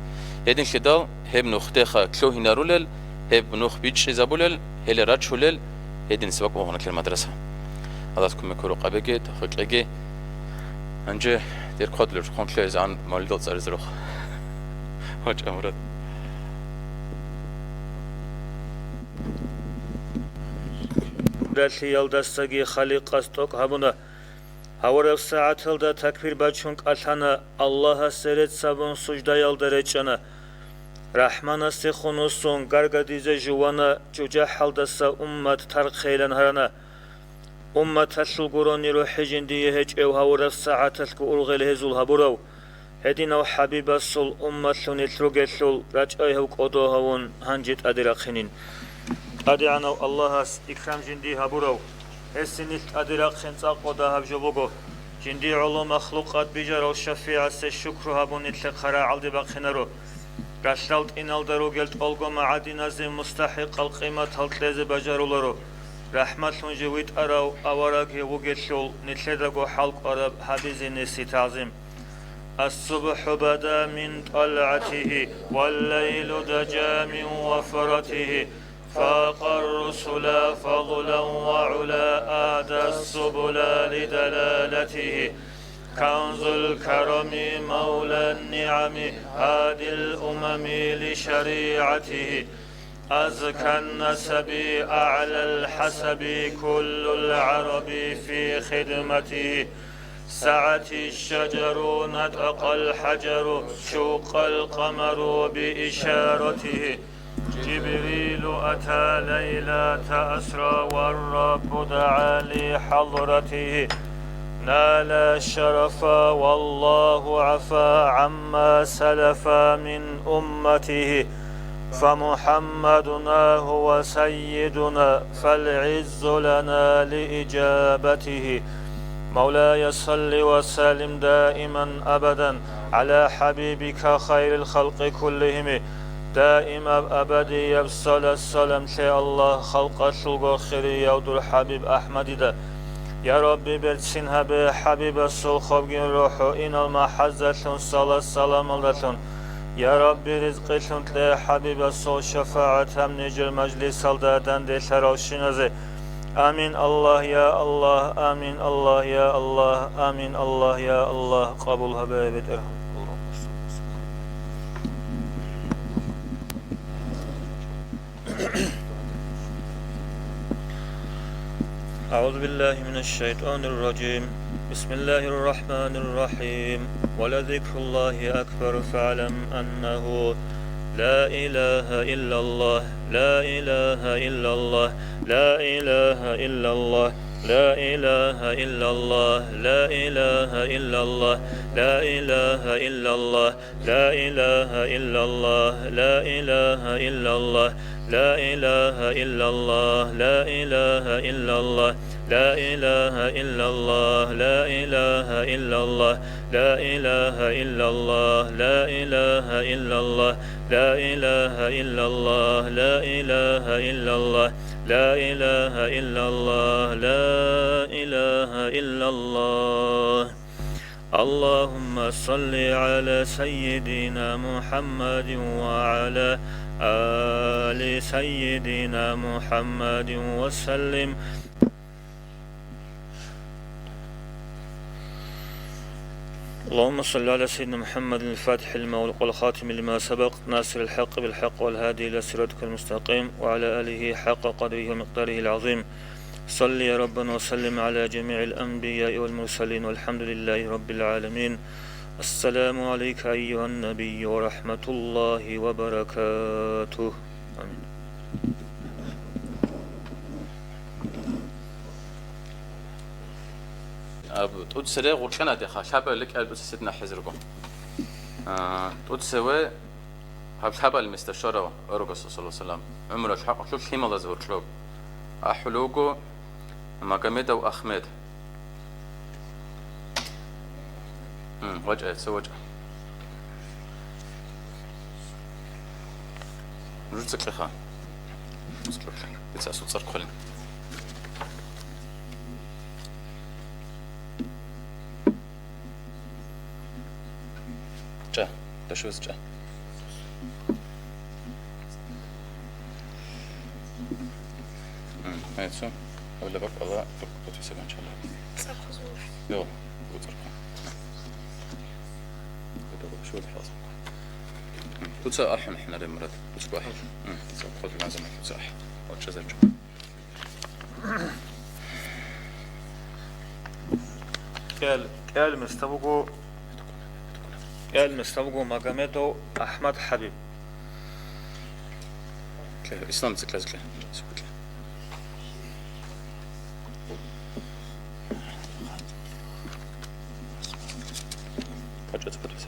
Гьединлъидал гьеб нухдеха лъугьинарулел, гьеб нух бичӀчӀизабулел, гьеле рачулел, гьединлъи бакӀ буго нилъер мадраса. Аллагьас кумек гьурухъабеги, тавфикъ кьеги. Гьанже дир хъвадлъи рухъун лъугӀизегӀан мавлидал цӀаризе рухъ. ВачӀа, Мурад. Ралъиялдасаги Халикъас тӀокӀ гьабуна. Гьавураб сагӀаталда такбир бачун кӀалъана, Аллагьасе рецц гьабун суждаялда речӀчӀана. РахӀманасде хунусун гаргадизе жувана, жужахӀалдаса уммат тархъейилан гьарана. Умматалъул гурони рухӀи жиндие гьечӀев гьавураб сагӀаталъго ургъел гьезул гьабурав. Гьединав ХӀабибасул умматлъун нилъ ругелъул рачӀай гьев кӀодо гьавун гьанже тӀаде рахъинин. ТӀадегӀанав Аллагьас икрам жинди гьабурав, гьесин нилъ тӀаде рахъин цӀакъго дагьаб жо буго. Жинди гӀоло махлукъат бижарав ШафигӀасе шукру гьабун нилъехъа рагӀалде бахъинаро. Ралъдал тӀиналда ругел тӀолго магӀадиназе мустахӀикъал къиматал кьезе бажаруларо. РахӀматлъун жив витӀарав авараг гьев вугелъул, нилъедаго хӀалкӀвараб гьабизе неси тагӀзим. الصبح بدا من طلعته، والليل دجا من وفرته، فاق الرسل فضلا وعلا، أهدى السبل لدلالته، كنز الكرم مولى النعم، هادي الأمم لشريعته، أزكى النسب أعلى الحسب، كل العرب في خدمته، سعت الشجر نطق الحجر، شق القمر بإشارته، جبريل أتى ليلة أسرى، والرب دعا لحضرته، نال الشرف والله عفا عما سلف من أمته، فمحمدنا هو سيدنا، فالعز لنا لإجابته. مولاي صل وسلم دائما أبدا على حبيبك خير الخلق كلهم. Даимаб абадияб салат-салам лъе, Аллагь, халкъалъулго хирияв дур ХӀабиб АхӀмадида. Я Рабби, берцин гьабе ХӀабибасул хобгин рухӀу инал махӀаззалъун, салат-саламалдалъун. Я Рабби, ризкъилъун кье ХӀабибасул шафагӀат гьаб нижер мажлисалда данделъаралщиназе. Амин, Аллагь, я Аллагь, амин, Аллагь, я Аллагь, амин, Аллагь, я Аллагь, къабул гьабе, БетӀергьан. أعوذ بالله من الشيطان الرجيم. بسم الله الرحمن الرحيم. ولذكر الله أكبر فاعلم أنه لا إله إلا الله، لا إله إلا الله، لا إله إلا الله، لا إله إلا الله، لا إله إلا الله، لا إله إلا الله، لا إله إلا الله، لا إله إلا الله، لا إله إلا الله، لا إله إلا الله، لا إله إلا الله، لا إله إلا الله، لا إله إلا الله، لا إله إلا الله، لا إله إلا الله، لا إله إلا الله، لا إله إلا الله، لا إله إلا الله. اللهم صل على سيدنا محمد وعلى آل سيدنا محمد وسلم. اللهم صل على سيدنا محمد الفاتح لما أغلق والخاتم لما سبق ناصر الحق بالحق والهادي إلى صراطك المستقيم وعلى آله حق قدره ومقداره العظيم. صل يا ربنا وسلم على جميع الأنبياء والمرسلين والحمد لله رب العالمين. السلام عليك أيها النبي ورحمة الله وبركاته. آمين. Аб-, тӀуцере гъуркьана деха, лъабали кӀел тӀуцесетна хӀезирго. А, тӀуцеве гьаб лъабали месда щварав Расул саллаллагьу гӀалайгьи вассалам, гӀумрал хӀакъалъулъ лъималазе гьоркьоб. АхӀулев вуго Магомедов Ахмед. М, вачӀа, цо вачӀа. Нужеца кьеха. Дица асул цӀар кколин. ЧӀа, дашуз чӀа. М, гьай, цо. Авла бакӀ Алла, тук, путиса ганчала. ЦӀакъ хузур. Йо, гуцӀаркъа. ГуцӀа ахӀун хӀанаре, Мурад. ГуцӀа ахӀ. М, цо, хъул назам гуцӀа ахӀ. Вача зарчу. КӀел, кӀел места буго, кӀел места буго Магомедов АхӀмад ХӀабиб. Ислам цӀикӀкӀазеги. Сукъутлъи. Пача цӀикӀкӀаз.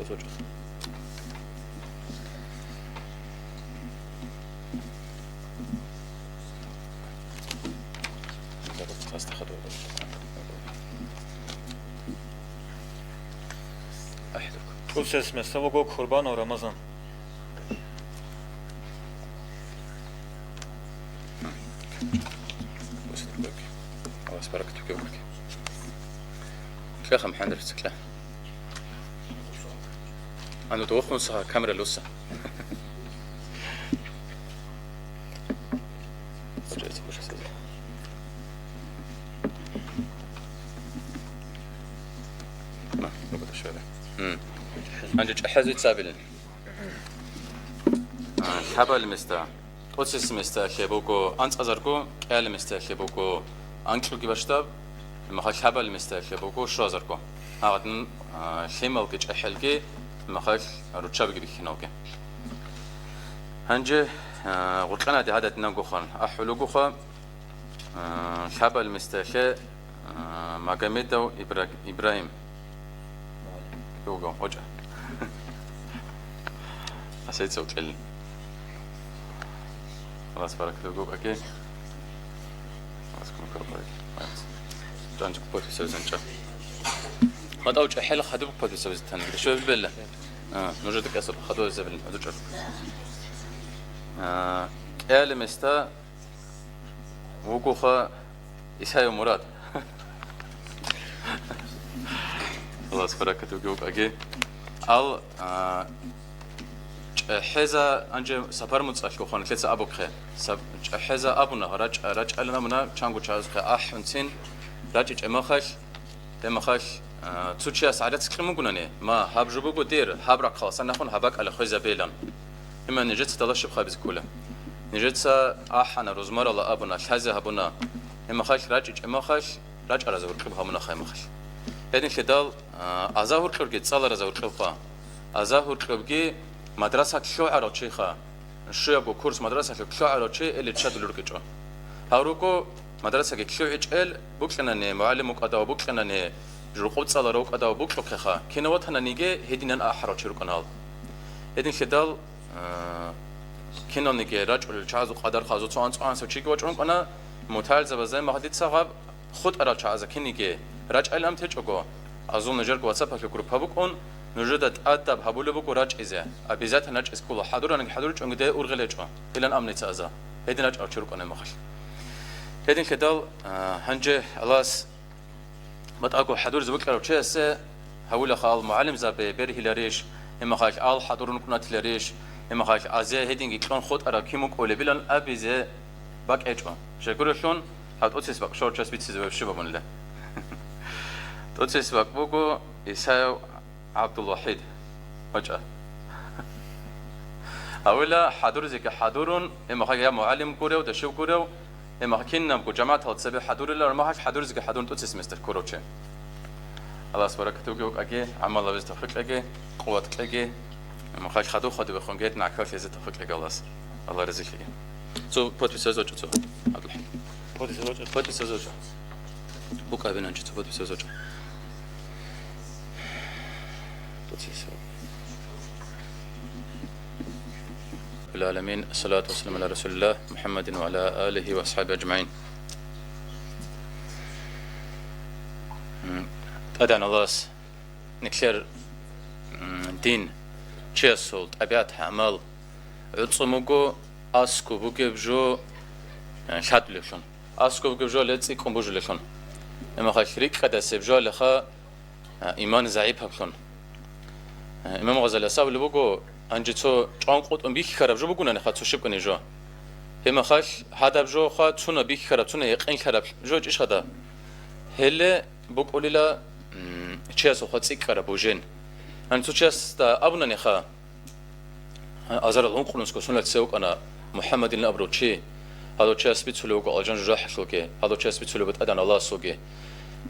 ТӀоцебесеб места вуго Курбанов Рамазан. Аллагьас баракат бугеб бугеб. Кье, хъа, МухӀаммад, кье. А ну, дохун са камера луса. М. Гьанже чӀахӀазе цӀабилан. А, лъабал места, тӀоцебесеб местаялъе буго анцӀазарго, кӀиялеб местаялъе буго анкьуги бащдаб, махал лъабал местаялъе буго щуазарго. Гьагъадин, а, лъималги чӀахӀалги, махал руччабиги бихьиналги. Гьанже, а, гъоркьанаде гьададинабгоха ахӀулугоха, а, лъабал местаялъе, а, Магомедов Ибра-, Ибрагьим. Його, очӀа. Асайца укьел. Аллагьас баракат буго, каки. Аллагьас кумек кьабул кьеги. Жанчик подписав занча. ГьатӀав чӀахӀел хадуб подписав зитан. Шо билбелла? А, нужер дикӀасаб хадув забилин, хадув чӀар. А, кӀиялеб места вугоха Исаев Мурад. Аллагьас баракат бугев вукӀаги. Ал, а, чӀехӀеза анже сапар муцӀалъго хванлъеца абухъе. Саб-, чӀехӀеза абуна, рачӀа-, рачӀалин абуна, чанго чагӀазухъе ахӀунцин, рачӀичӀеб махалъ, Гьеб махалъ, а, цо чияс гӀарац кьун бугонани, ма, гьаб жо буго дир, гьаб рахъаласан нахъун гьаб бакӀалда хвезабейилан. Гьеб мехалъ нижеца далащиб хабизе ккола. Нижеца ахӀана, рузмарала абуна, лъазе гьабуна. Гьеб махалъ рачӀичӀеб махалъ, рачӀаразда гьоркьоб гьабуна хай махалъ. Гьединлъидал, а, аза гьоркьорги цӀаларазда гьоркьобха. Аза гьоркьобги мадраса лъугӀарав чиха. Щуябго курс мадрасалъур лъугӀарав чи ил риччадулел рукӀичӀо. Гьав руго мадрасаги лъугӀичӀел букӀинани, мугӀалим вукӀадав букӀинани, журкъуб цӀаларав вукӀадав букӀухъеха, кинав ватананиги гьединан ахӀарав чи рукӀана гьал. Гьединлъидал, а, киналниги рачӀунел чагӀазул къадар хазул цо анцӀго анцӀаб чиги вачӀун вукӀана, мутагӀилзабазда, гьеб мехалъ дица гьаб хутӀарал чагӀазда киниги рачӀайилан течӀого, азул нужерго ватсапалъул группа букӀун, нужеда тӀадаб гьабулеб буго рачӀизе, обязательно рачӀизе ккола, хӀадураниги хӀадуричӀониги дие ургъел гьечӀо, илан абуна дица аза. Гьедин рачӀарав чи рукӀана гьеб мехалъ. Гьединлъидал, а, гьанже Аллагьас батӀаго хӀадуризе букӀарав чиясе гьавулаха ал мугӀалимзаби бергьиларищ, гьеб мехалъ ал хӀадурун кӀунатиларищ, гьеб мехалъ азе гьединги кьун хутӀарав кин вукӀулебилан абизе бакӀ гьечӀо. Щайгурелъул, гьаб тӀоцебесеб бакӀ щварав чияс бицизе вообще бабунила. ТӀоцебесеб бакӀ буго Исаев ГӀабдулвахӀид. ВачӀа. Гьавила хӀадуризеги хӀадурун, гьеб мехалъ я мугӀалим гурев, дашив гурев, гьеб мехалъ кинабго жамагӀатал цебе хӀадурила, гьеб мехалъ хӀадуризеги хӀадурун тӀоцебесеб месталъ ккурав чи. Аллагьас баракат бугев вукӀаги, гӀамал гьабизе тавфикъ кьеги, къуват кьеги, гьеб мехалъ хадув-хадуб биххунги гьедин гӀахьаллъизе тавфикъ кьеги Аллагьас. Аллагь разилъиги. Цо подписьаз вачӀа цо. ГӀабдулхӀи. Подписьаз вачӀа. Подписьаз вачӀа. Букъ гьабе нанчи цо подписьаз вачӀа. Подписьаз. رب العالمين، الصلاة والسلام على رسول الله محمد وعلى آله وأصحابه أجمعين. М, ТӀадегӀан Аллагьас, нилъер, м, дин, чиясул тӀабигӀат, гӀамал гӀуцӀун буго, аскӀоб бугеб жо, э, лъадулеблъун, аскӀоб бугеб жо ле цӀикӀкӀун божулеблъун. Гьеб мехалъ рикӀкӀадасеб жо леха, а, иман загӀипаблъун. А, Имам Гъазалияс абулеб буго, гьанже цо чӀванкъотӀун бихьараб жо бугонаниха цо щибгӀуни жо. Гьеб мехалъ гьадаб жоха цунаб бихьараб, цунаб якъинлъараб жо гьечӀищ гьадаб? Гьеле букӀулила, м, чиясухъа цӀикӀкӀараб божен. Гьанже цо чиясда абунаниха, Азарал ункънусго сунат цевукӀана МухӀаммадилан абурав чи, гьадав чияс бицулев вуго алжан жужахӀалъулги, гьадав чияс бицулев буго ТӀадегӀан Аллагьасулги.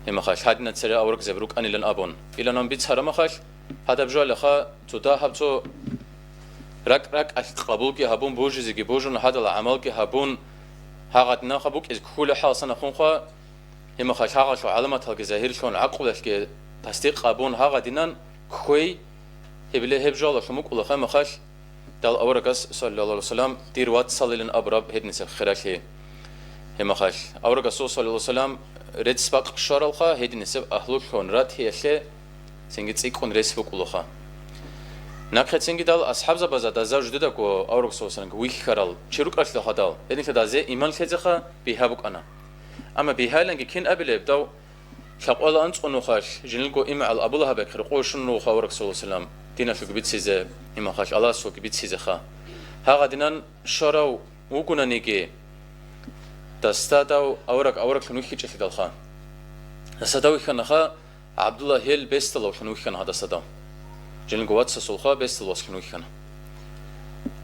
Гьеб мехалъ гьадинан цере аварагзаби рукӀанилан абун. Илан бицараб мехалъ, гьадаб жо леха, цо дагьаб цо ракӀ-ракӀалъ къабулги гьабун, божизеги божун, гьадал гӀамалги гьабун, гьагъадинанха букӀизе кколеб хӀаласанахунха, гьеб мехалъ гьагъалъул гӀаламаталги загьирлъун, гӀакълуялъги тасдикъ гьабун, гьагъадинан кквей, Гьеб-, гьеб жоялъул мукӀула гьеб мехалъ, дал аварагас, саллаллагьу гӀалайгьи вассалам, дир вацалилан абураб гьединаб хералъи. Гьеб мехалъ аварагасул, саллаллагьу гӀалайгьи вассалам, рецц бакъ щваралха, гьединаб агьлулъун ратиялъе цинги цӀикӀкӀун рес букӀулаха. Нахъе цинги дал асхӀабзабазда, дазда жидедаго аварагасул, саллаллагьу гӀалайгьи вассалам, вихьарал чи рукӀаралъул хадуб, гьединлъидал дазде иман лъезеха бигьа букӀана. Амма бигьайиланги кин абилеб дав? Лъакъоялда анцӀго нухалъ, жиндирго имгӀал Абу Лагьабихъе рокъове щун ругоха авараг, саллаллагьу гӀалайгьи вассалам, диналъулги бицизе, имахалъ Аллагьасулги бицизеха. Гьагъадинан щварав вугонаниги, дасда дав авараг авараглъун вихьичӀелъидалха. Дасда дав вихьанаха, ГӀабдулла гьел бесдалавлъун вихьана гьадасда дав. Жиндирго вацасулха бесдал васлъун вихьана.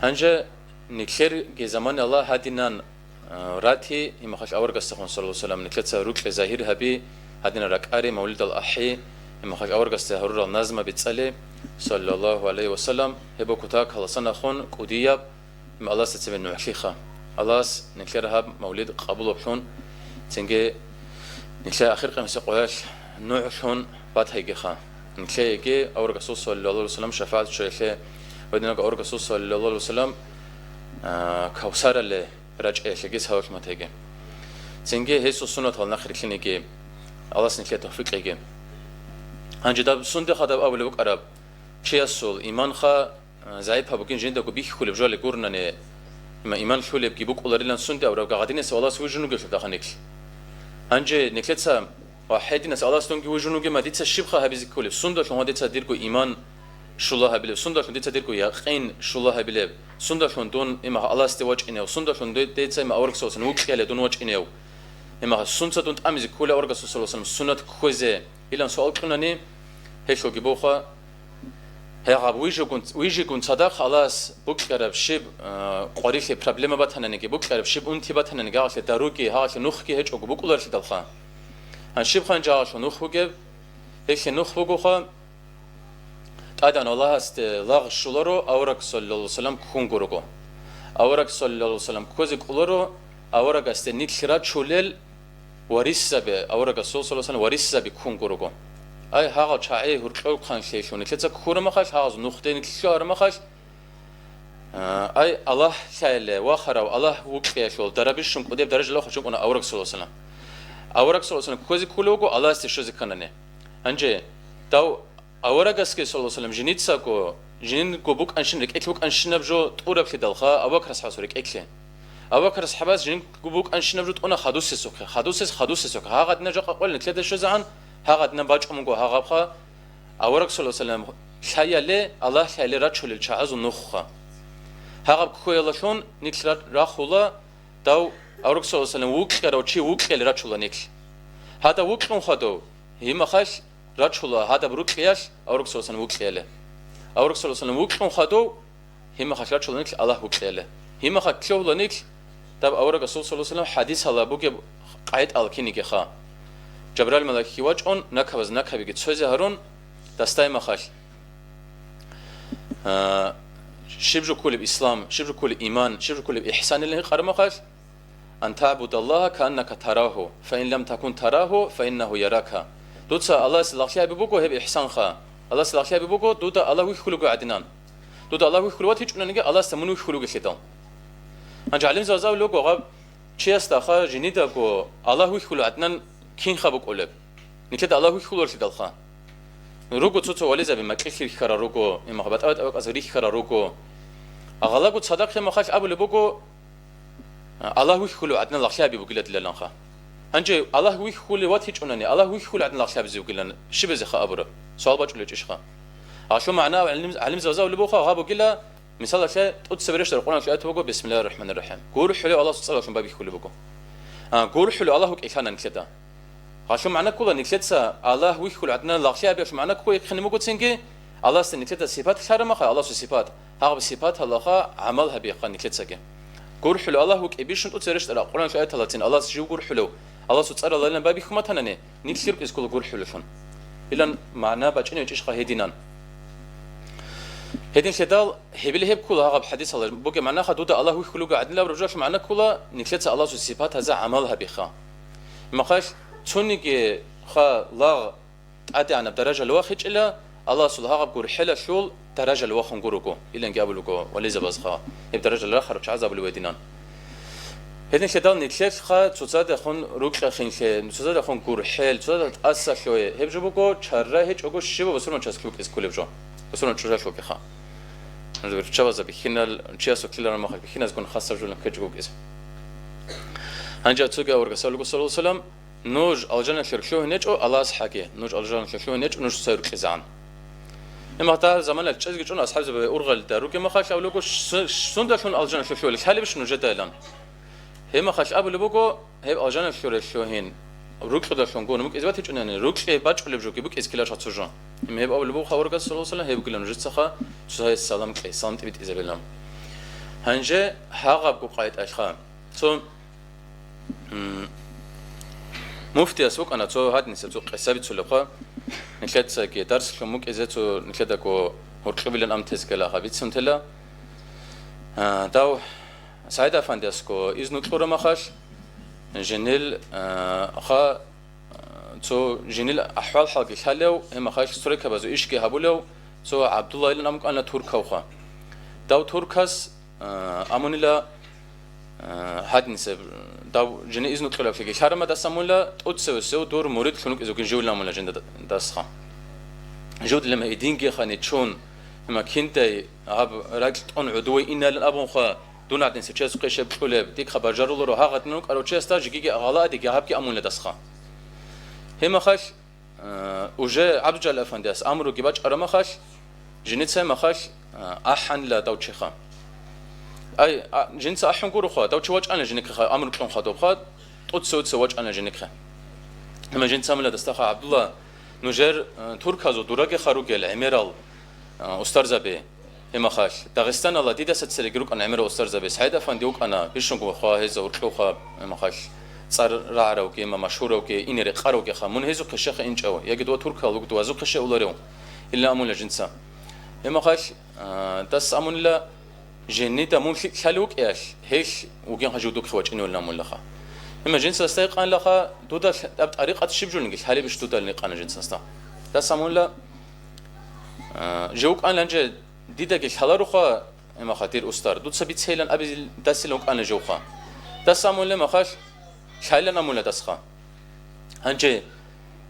Гьанже нилъерги заманалда гьадинан, а, рати, имахалъ аварагасдехун, саллаллагьу гӀалайгьи вассалам, нилъеца рукӀи загьир гьаби, гьадинан ракӀари, мавлидал ахӀи, имахалъ аварагасде гьарурал назмаби цӀали, саллаллагьу гӀалайгьи вассалам, гьеб кутакаласан ахун кӀудияб, им Аллагьасда цебе нугӀлъиха. Аллагьас нилъер гьаб мавлид къабулаблъун, цинги нилъер ахир къиямасеб къоялъ нугӀлъун батайгиха. Нилъееги аварагасул, саллаллагьу гӀалайгьи вассалам, шафагӀат щвеялъе ва гьединго аварагасул, саллаллагьу гӀалайгьи вассалам, а, Кавсаралде рачӀиялъеги сабаблъун батайги. Цинги гьесул суннатал нахърилълъинеги Аллагьас нилъее тавфикъ кьеги. Гьанже даб сундехъа даб абулеб букӀараб, чиясул иманха, а, загӀипаб бугин жиндаго бихьулеб жоялде гуронани, има иман лъулебги букӀуларилан сунде абураб гагъадинаса Аллагьас вижун вугевлъул дахъа нилъ. Гьанже нилъеца ва гьединас Аллагьас дунги вижун вугема дица щибха гьабизе кколеб? Сундалъун ва дица дирго иман щула гьабилеб? Сундалъун дица дирго якъин щула гьабилеб? Сундалъун дун, имах, Аллагьасде вачӀинев? Сундалъун де-, дица, имах, аварагасул вукьияле дун вачӀинев? Имах, сунца дун тӀамизе ккола аварагасул, саллаллагьу гӀалайгьи вассалам, суннат кквезе? Илан суал кьунани, гьелъулги бохъа, гьагъаб вижигун, вижигун цадахъ Аллагьас букьараб щиб, а, къварилъи проблема батананиги, букьараб щиб унти батананиги, гьагъалъе даруги, гьагъалъе нухги гьечӀого букӀуларлъидалха. Гьанже щиб гьанже гьагъалъе нух бугеб? Гьелъе нух бугоха, тӀадегӀан Аллагьасде лагъ щоларо авараг, саллаллагьу гӀалайгьи вассалам, ккун гурого. Авараг, саллаллагьу гӀалайгьи вассалам, кквезе кӀоларо аварагасде нилъ рачулел варисзаби, аварагасул, саллаллагьу гӀалайгьи вассалам, варисзаби ккун гурого. Ай, гьагъал чагӀи гьоркьохъанлъейлъун нилъеца ккураб мехалъ, гьагъаз нухде нилъ лъугьараб мехалъ, а, ай, Аллагь лъаяле вахарав, Аллагь вукьиялъул дарабищун кӀудеб даража лъугьа чӀукӀуна авараг, саллаллагьу гӀалайгьи вассалам. Авараг, саллаллагьу гӀалайгьи вассалам, кквезе кколев вуго Аллагьасде щвезе кканани. Гьанже дав аварагасги, саллаллагьу гӀалайгьи вассалам, жиницаго, жиндирго букӀанщин, рекӀелъ букӀанщинаб жо тӀураблъидалха Абу Бакр асхӀабасул рекӀелъе. Абу Бакр асхӀабас жиндирго букӀанщинаб жо тӀуна хадусесухъе, хадусес, хадусесухъе. Гьагъадинаб жакъа къоялъ нилъеда щвезегӀан, гьагъадинаб бачӀун буго гьагъабха, авараг, саллаллагьу гӀалайгьи вассалам, лъаяле, Аллагь лъаяле рачулел чагӀазул нухха. Гьагъаб ккоялалъун нилъ ра-, рахула, дав авараг, саллаллагьу гӀалайгьи вассалам, вукьарав чи вукьияле рачула нилъ. Гьадаб вукьун хадув, гьимахалъ рачула гьадаб рукьиялъ авараг, саллаллагьу гӀалайгьи вассалам, вукьияле. Авараг, саллаллагьу гӀалайгьи вассалам, вукьун хадув, гьимахалъ рачула нилъ Аллагь вукьияле. Гьимахалъ лъугьула нилъ даб аварагасул, саллаллагьу гӀалайгьи вассалам, хӀадисалда бугеб къагӀидал кинигиха. Жабраил малаикги вачӀун, накабаз накабиги цозе гьарун, дасдай махалъ, а, щиб жо кколеб ислам, щиб жо кколеб иман, щиб жо кколеб ихсанилан гьикъараб махалъ, «Ан таъбудаллагьа кааннака тарагьу, фа ин лам такун тарагьу, фа иннагьу ярака». Дуца Аллагьасе лагълъи гьаби буго гьеб ихсанха. Аллагьасе лагълъи гьаби буго дуда Аллагь вихьулего гӀадинан. Дуда Аллагь вихьулев ватичӀонаниги, Аллагьасда мун вихьулев вугелъидал. Гьанже гӀалимзабаз абулеб буго гьаб чиясдаха жинидаго Аллагь вихьулев гӀадинан кинха букӀулеб? Нилъеда Аллагь вихьулароялъидалха. Руго цо-цо вализаби макьилъ рихьарал руго, имагъ батӀа-батӀа бакӀазда рихьарал руго. Гьалаго цадахъ имахалъ абулеб буго, Аллагь вихьулев гӀадинан лагълъи гьаби бугила дилаланха. Гьанже Аллагь вихьулев ватичӀони, Аллагь вихьулев гӀадинан лагълъи гьабизе вугилан щиб гьезеха абураб? Суал бачӀулеб гьечӀищха? Гьалъул магӀна гӀалим-, гӀалимзабаз абулеб буха гьаб бугила, мисалалъе, тӀоцебе рещтӀараб Къуръаналъул аят буго, «Бисмиллагьир рахӀманир рахӀим». ГурхӀулев Аллагьасул цӀаралъун бабихьулеб буго. А, гурхӀулев Аллагь вукӀине лъана нилъеда. Гьалъул магӀна ккола нилъеца Аллагь вихьулев гӀадинан лагълъи гьабиялъул магӀна ккола иххинаб буго цинги, Аллагьасда нилъеда сипат лъараб мехалъ, Аллагьасул сипат, гьагъаб сипаталдаха гӀамал гьабиха нилъецаги. ГурхӀулев Аллагь вукӀин бищун тӀоцебе рещтӀараб Къуръаналъул аяталдацин Аллагьас жив гурхӀулев, Аллагьасул цӀаралъун бабихьуматанани, нилъ рукӀине ккола гурхӀулевлъун. Илан магӀна бачӀине гьечӀищха гьединан? Гьединлъидал гьебил гьеб ккола гьагъаб хӀадисалда бугеб магӀнаха, дуда Аллагь вихьулего гӀадинан абураб жоялъул магӀна ккола, нилъеца Аллагьасул сипатазда гӀамал гьабиха. Махалъ цониги ха лагъ тӀадегӀанаб даражалде вахичӀила, Аллагьасул гьагъаб гурхӀелалъул даражал вахун гурого, иланги абулего вализабазха, гьеб даражал рахараб чагӀаз абулев гьединан. Гьединлъидал нилъелъха цоцадехун рукьахинлъе, цоцадехун гурхӀел, цоцадехун тӀасалъугье, гьеб жо буго чара гьечӀого щибаб бусурманчияс лъукӀиз кколеб жо, бусурман чӀужалъукӀеха. Руччабазда бихьинал, чиясул ккелараб мехалъ бихьиназгун хасаб жолан ккечӀого вукӀизе. Гьанже цоги аварагас абулего, саллаллагьу гӀалайгьи ва саллам, нуж алжаналъе лъугьинечӀо Аллагьас хӀаги, нуж алжаналъе лъугьинечӀо, нуж цоцазе рукьизегӀан. Гьеб мехалъ дагьаб заманалъ чӀезги чӀун асхӀабзабазда ургъелда ругеб мехалъ абулего, су-, сундалъун алжаналъе лъугьила, лъалебищ нужеда илан. Гьеб мехалъ абулеб буго, гьеб алжаналъуре лъугьин, рукьудалъун гун букӀизе батичӀунани, рукьи бачӀулеб жоги букӀизе ккеларищха цо жо. Гьеб абулеб буго аварагас, саллаллагьу гӀалайгьи ва саллам, гьеб бугилан нужецаха цоцазе салам кье, салам тӀибитӀизабилан. Гьанже гьагъабго къагӀидалъха. Цо, м, муфтияс вукӀана, цо гьадинисеб цо къиса бицулебха. Нилъецаги дарслъун букӀизе цо нилъедаго гьоркьобилан ам тезгала гьабицун тела. А, дав СагӀид-афандиясго изну кьураб мехалъ, жинил, а, ха, цо жинил ахӀвал-хӀалги лъалев, гьеб мехалъ стройкабазул ишги гьабулев, цо ГӀабдулла илан ам вукӀана туркавха. Дав туркас, а, амунила, а, гьадинисеб, дав жинив изну кьолеблъиги лъарамадас амунила, тӀоцевесев дур мурид лъун вукӀизе вугин живилан амунила жинда дасха. Жудлема идингиха нечун, гьема киндай гьаб ракь тӀун гӀодове иналин абунха, дун гӀадинсев чиясухъе щиб кьулеб, дихъа бажаруларо гьагъадин рукӀарав чиясда жигиги гъалаадиги гьабги амунила дасха. Гьеб мехалъ, э, уже ГӀабдулжалил-афандияс амруги бачӀараб мехалъ, жинеца гьеб мехалъ, э, ахӀанила дав чиха. Ай, а, жинца ахӀун гуроха, дав чи вачӀана жинехъеха, амру кьунха добха, тӀоцевуца вачӀана жинехъе. Гьема жинца амунила дасдаха, ГӀабдулла, нужер, э, турказул дурагиха ругел гӀемерал, э, устарзаби. Гьеб мехалъ, Дагъистаналда дидаса цереги рукӀана гӀемерал устарзаби, СагӀид-афанди вукӀана, бищунго хва гьеза уркьуха, гьеб мехалъ, цӀар рагӀаравги, ма-, машгьуравги, ине рекъаравгиха, мун гьезухъе щеха инчӀев, яги дова туркал вугев вазухъе щеуларев? Илан амунила жинца. Гьеб мехалъ, а, дас амунила, жинда мун лъикӀ лъалев вукӀиялъ, гьелъ вугин гьажи духъе вачӀиневилан амунилаха. Гьеб мехалъ жинца дасда гьикъанилаха, дуда лъ-, даб тӀарикъат щиб жолниги лъалебищ дуда гьикъана жинца дасда. Дас амунила, а, жив вукӀанилан же Дидаги лъалароха, гьеб мехалъ, дир устар, дуца бицейилан абизил дасилан вукӀана живха. Дас амулеб мехалъ, лъайилан амула дасха. Гьанже,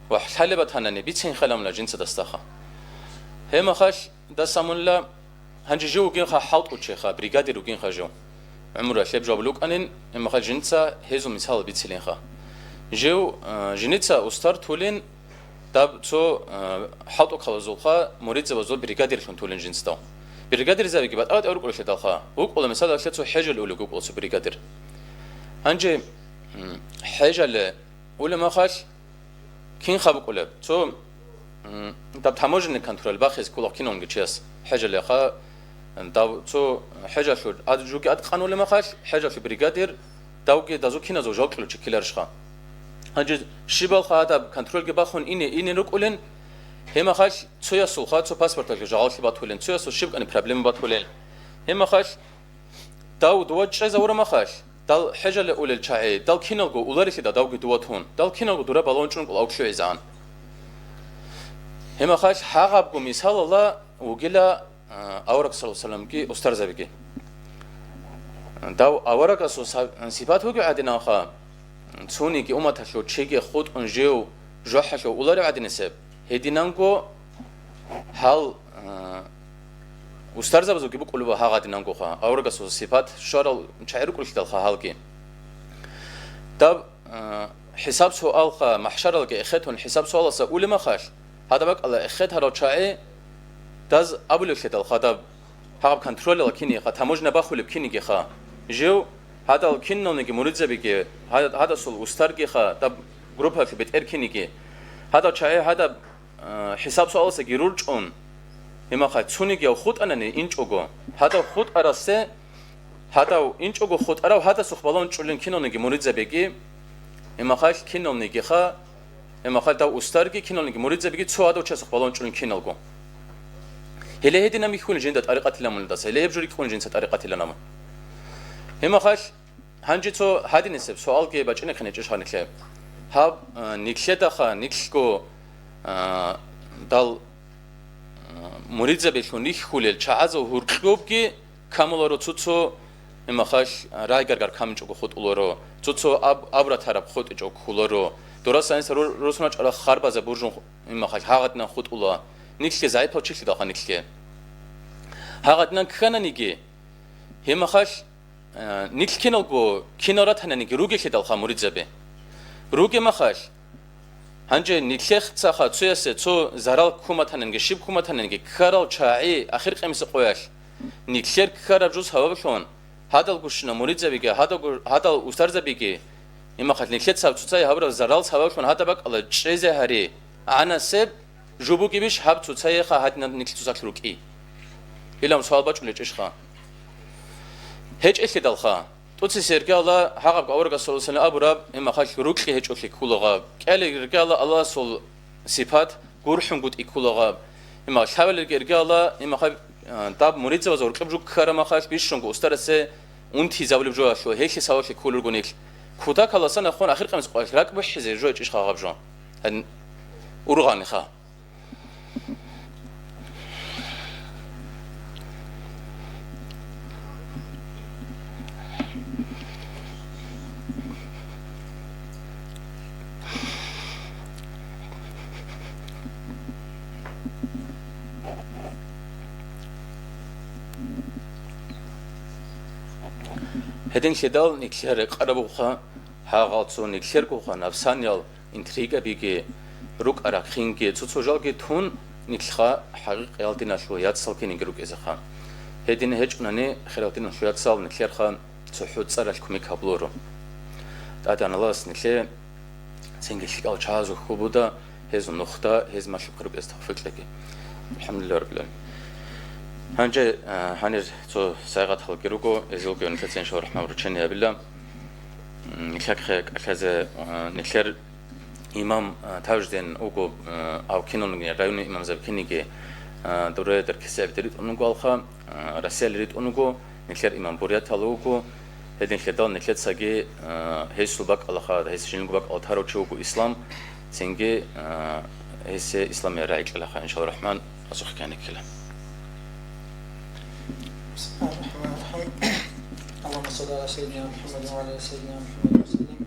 вагь, лъалеб батанани, бицейин хал амула жинца дасдаха. Гьеб мехалъ, дас амула, гьанже жив вугинха хӀалтӀучеха, бригадир вугинха жив. ГӀумру лъеб жо абулев вукӀанин, гьеб мехалъ жинца гьезул мисал бицилинха. Жив, а, жинца устар тулин, Даб цо, а, хӀалтӀукалазулха муридзабазул бригадирлъун тулин жинцадал. Бригадирзабиги батӀа-батӀа рукӀулелъадалха, вукӀула, мисалалъе, цо хӀежал улев вукӀула цо бригадир. Гьанже, м, хӀежале улеб мехалъ, кинха букӀулеб? Цо, м, даб таможенный контроль бахизе ккола киналги чияс. ХӀежалеха, даб цо хӀежалъул ад-, жуги адкъанулеб мехалъ, хӀежалъул бригадир, Давги дазул киназул жал кьулев чи ккеларищха? Гьанже щибалха гьадаб контрольги бахун ине, ине рукӀулин, гьеб мехалъ цоясулха цо паспорталъе жагьаллъи батулин, цоясул щибкӀани проблема батулин. Гьеб мехалъ дав дова чӀезавураб мехалъ, дал хӀежале улел чагӀи, дал киналго уларелъидал давги дова тун, дал киналго дураб балагьун чӀункӀул авлъугӀизегӀан. Гьеб мехалъ гьагъабго мисалалда вугила А, авараг саллаллагьу гӀалайгьи ва салламги устарзабиги. Дав аварагасул са-, сипат бугеб гӀадинанха, цониги умматалъул чиги хутӀун жив жужахӀалъув уларев гӀадинасеб, гьединанго гьал, а, устарзабазулги букӀулеб гьагъадинангоха, аварагасул сипат щварал чагӀи рукӀулелъидалха гьалги. Даб, а, хӀисаб-суалха, махӀшаралги эхетун хӀисаб-суаласа улеб мехалъ, Гьадаб бакӀалда эхетарал чагӀи даз абулеблъидал хадаб, гьаб контролила кинигиха, таможня бахулеб кинигиха, жив гьадал киналниги муридзабиги, гьа-, гьадасул устаргиха, даб группаялъул бетӀер киниги, гьадал чагӀи гьадаб, а, хӀисаб-суаласаги рурчӀун, гьимахъа цунигияв хутӀанани инчӀого, гьадав хутӀарасе Гьадав инчӀого хутӀарав гьадасухъ балагьун чӀулин киналниги муридзабиги, гьимахъалъ киналнигиха, гьимахъалъ дав устарги киналниги муридзабиги цо гьадав чиясухъ балагьун чӀулин киналго. Гьеле гьединаб михьуни жинда тӀарикъатилан мун даса, гьеле гьеб жо рикӀкӀун жинца тӀарикъатилан абун. Гьимахъалъ гьанже цо гьадинисеб суалги бачӀинехъин гьечӀищ гьанилъе. Гьаб, а, нилъедаха, нилъго, а, дал муридзабилъун рихьулел чагӀазул гьуркьубги камуларо, цо-цо имахал райгаргар камичӀого хутӀуларо, цо-цо аб-, абратараб хутӀичӀого кколаро. Дурасан гьесда ру-, росуначӀара харбазаб буржун имахал гьагъадинан хутӀула. Нилъе загӀипал чилъидалха нилъе. Гьагъадинан ккананиги, гьимахал, э, нилъ киналго, кинал ратананиги ругелъидалха муридзаби. Ругемахал, гьанже нилъехцаха цоясе цо зарал ккуматананги, щиб ккуматананги, ккарал чагӀи ахир къемиса къоялъ, нилъер ккараб жо сабаблъун, гьадал гущина муридзабиги, гьадал гу-, гьадал устарзабиги, имахал нилъеца цоцае гьабураб зарал сабаблъун гьадаб бакӀала чӀезе гьари, гӀанасеб жо бугебищ гьаб цоцаеха гьадинаб нилъ цоцалъ рукӀи? Илан суал бачӀулечӀищха? ГьечӀелъидалха. ТӀоцесей иргала гьагъаб аварагас саллаллагьу гӀалайгьи ва саллам абураб, имахал рукьи гьечӀолъи кколагъаб, кӀалел иргала Аллагьасул сипат гурхӀунгутӀи кколагъаб, имахал лъабалелги иргала, имахал, а, даб муридзабазул рукьиб жо ккарамахал бищунго устарасе унтизабулеб жоялъул, гьелъи савалъи кколел руго нилъ. Кутакаласан ахун ахир къамис къвалъ ракӀ бухӀизе жо гьечӀищха гьаб жо? Гьан ургъаниха. Гьединлъидал нилъер рекъараб бугоха, гьагъал цо нилъергоха напсаниял интригабиги, рукӀа-рахъинги, цо-цо жалги тун, нилъха хӀакъикъиял диналъул яцал киниги рукӀизеха. Гьедин гьечӀунани, хириял диналъул яцал, нилъерха цохӀо цӀаралъ кумек гьабуларо. ТӀадегӀан Аллагьас нилъее цинги лъикӀал чагӀазул хьул буда, гьезул нухда, гьез малъухъе рукӀине тавфикъ кьеги. АлхӀамдулиллагьи раббил гӀаламин. Гьанже, а, гьанир цо сайгъаталги руго, гьезулги нилъеца, иншаллагьу рахӀман, вручение гьабила. М, нилъехъе кӀалъазе, а, нилъер имам, а, Таждин вуго, а, гьав киналги, районный имамзаби киниги, а, дуре даркисе абиде ритӀун вуго алха, а, Россиялде ритӀун вуго, нилъер имам Буряталда вуго, гьединлъидал нилъецаги, а, гьесул бакӀалаха, гьес жиндирго бакӀалда тарав чи вуго Ислам, цинги, а, гьесие Исламияб рагӀи кьелаха, иншаллагьу рахӀман, асухъ ккани ккела. بسم الله الرحمن الرحيم. اللهم صل على سيدنا محمد وعلى آل سيدنا محمد وسلم.